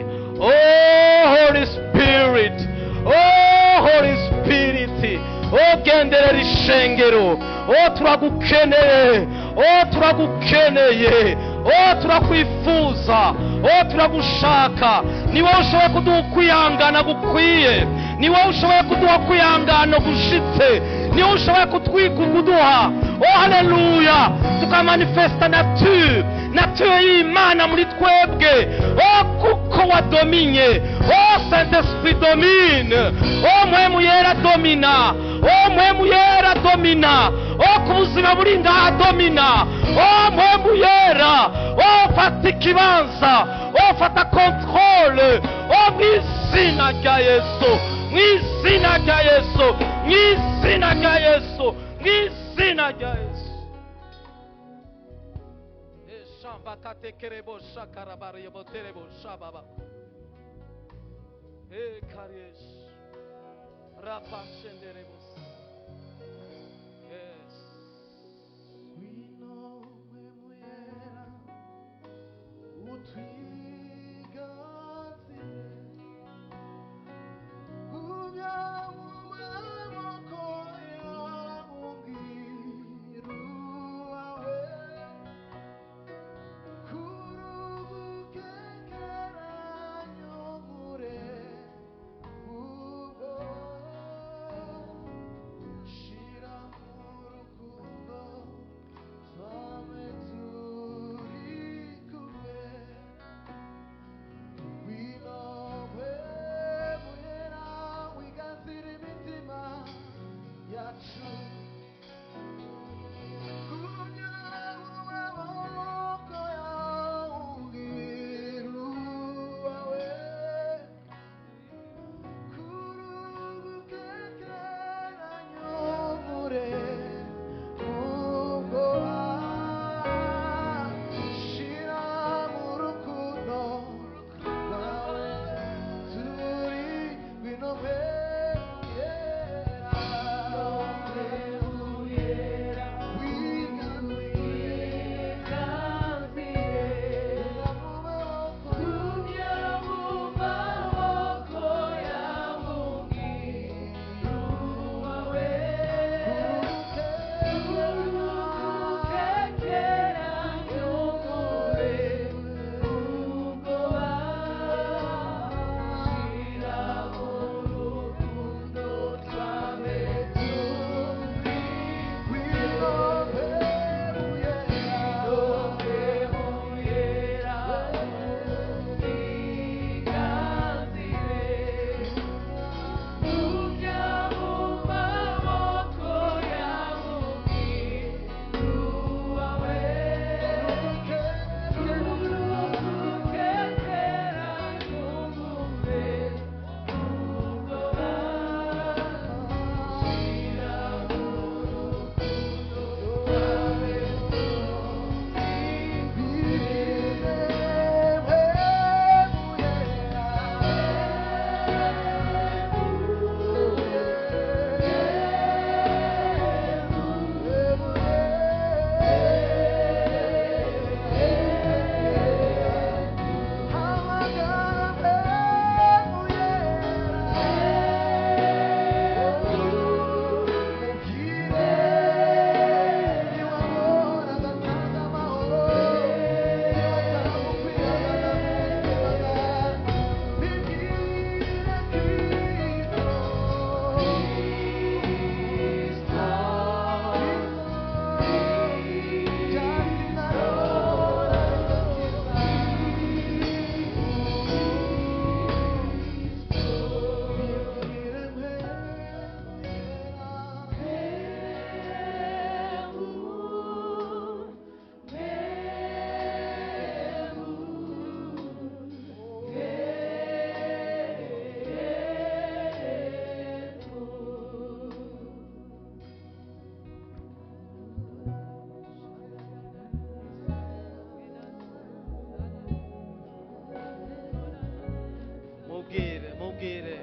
oh Holy Spirit, oh Holy Spirit, oh genderera ishengero, oh turagukeneye, oh turagukeneye, oh turakwifuza, O turagushaka. Ni wowe ushoboye kuduha ukwihangana gukwiye, ni wowe ushoboye kuduha kwihangana gushitse, ni wowe ushoboye kutwika kuduha. O haleluya, tukamanifesta nature y'Imana muri twebwe. O kuko wadominye. O Saint Esprit domine. O Mpwemu Yera domina. O Mpwemu Yera domina. O ku buzima buri ngaha domina. O Mpwemu Yera, o fata ikibanza, o fata contrôle. O mu izina rya Yesu, mu izina rya Yesu, mu izina rya Yesu, mu izina rya Yesu. Eshambakatekerebo shakarabariyeboterebo shababa. Ekaresh rapashenderebos. Yes.
Ngwino Mpwemu Yera, utwiganzire, gumya mu maboko yawe ubwiru wawe, kurugukekeranya nkure ubwo, shira mu rukundo twame turi kumwe. Ngwino Mpwemu Yera, wiganzire imitima yacu, gumya mu maboko yawe ubwiru wawe, kurugukekeranya nkure ubwoba, shira mu rukundo rwawe turi. Ngwino Mpwemu Yera, wiganzire mu maboko
Mubwire, mubwire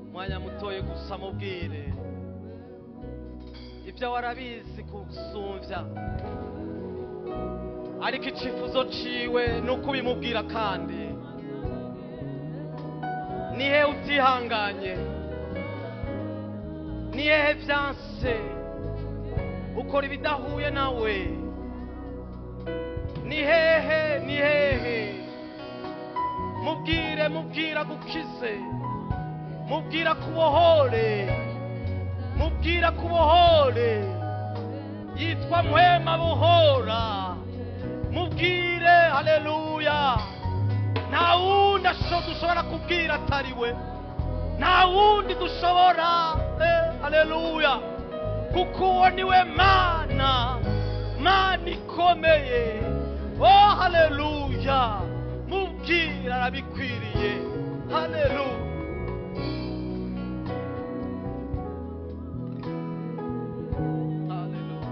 umwanya mutoye gusa, mubwire ibyo warabizi kusumbya, ariko icifuzo ciwe ni uko ubimubwira. Kandi ni hehe utihanganye? Ni hehe vyanse ukora ibidahuye nawe? Ni hehe? Ni hehe? Mubwire, mubwira agukize, mubwira kubohore, mubwira kubohore. Yitwa Mpwemu buhora. Mubwire, haleluya. Nta wundi dushobora kubwira atari we, nta wundi dushobora, haleluya, kuko uwo niwe Mana, Mana ikomeye. Oh, haleluya, mubwira arabikwiriye. Haleluya. Haleluya.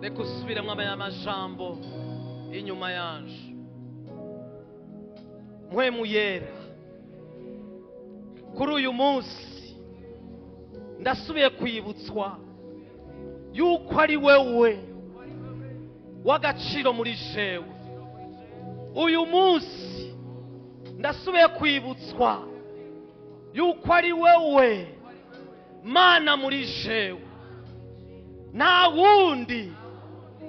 Reka usubiremo aya majambo inyuma yanje. Mpwemu Yera, kuri uyu munsi ndasubiye kwibutswa yuko ari wewe w'agaciro muri jewe. Uyu munsi ndasubiye kwibutswa yuko ari wewe Mana muri jewe. Nta wundi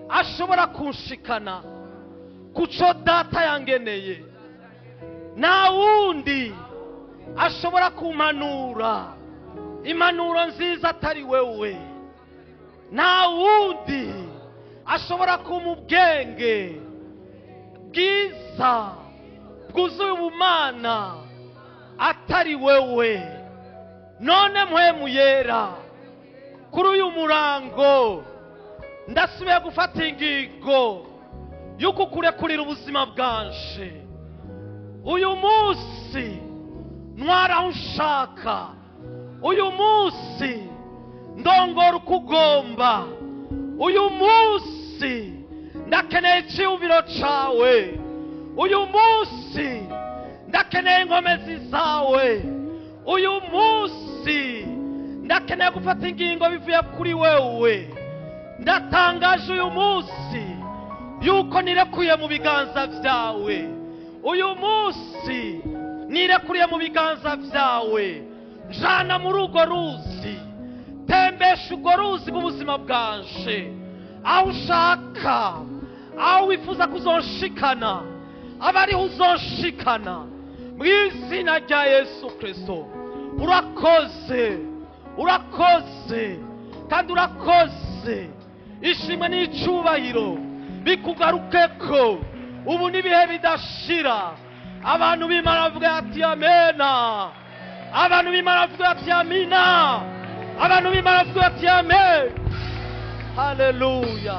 ashobora kunshikana kuco data yangeneye, nta wundi ashobora kumpanura impanuro nziza atari wewe, nta wundi ashobora kumpa ubwenge bwiza bwuzuye ubumana atari wewe. None Mpwemu Yera, kuri uyu murango ndasubiye gufata ingingo y'uko kurekurira ubuzima bwanje. Uyu munsi ntwara aho ushaka, uyu munsi ndongora uko ugomba, uyu munsi ndakeneye icyiyumviro cawe, uyu munsi ndakeneye inkomezi zawe, uyu munsi ndakeneye gufata ingingo bivuye kuri wewe. Ndatangaje uyu munsi yuko nirekuye mu biganza byawe, uyu munsi nirekuriye mu biganza byawe. Njana muri urwo ruzi, tembesha urwo ruzi rw'ubuzima bwanje aho ushaka, aho wifuza kuzonshikana, aba ariho uzonshikana, mu izina rya Yesu Kristo. Urakoze, urakoze kandi urakoze. Ishimwe n'icyubahiro bikugarukeko ubu n'ibihe bidashira. Abantu b'Imana bavuga ati amena, abantu b'Imana bavuga ati amina, abantu b'Imana bavuga ati amen. Haleluya.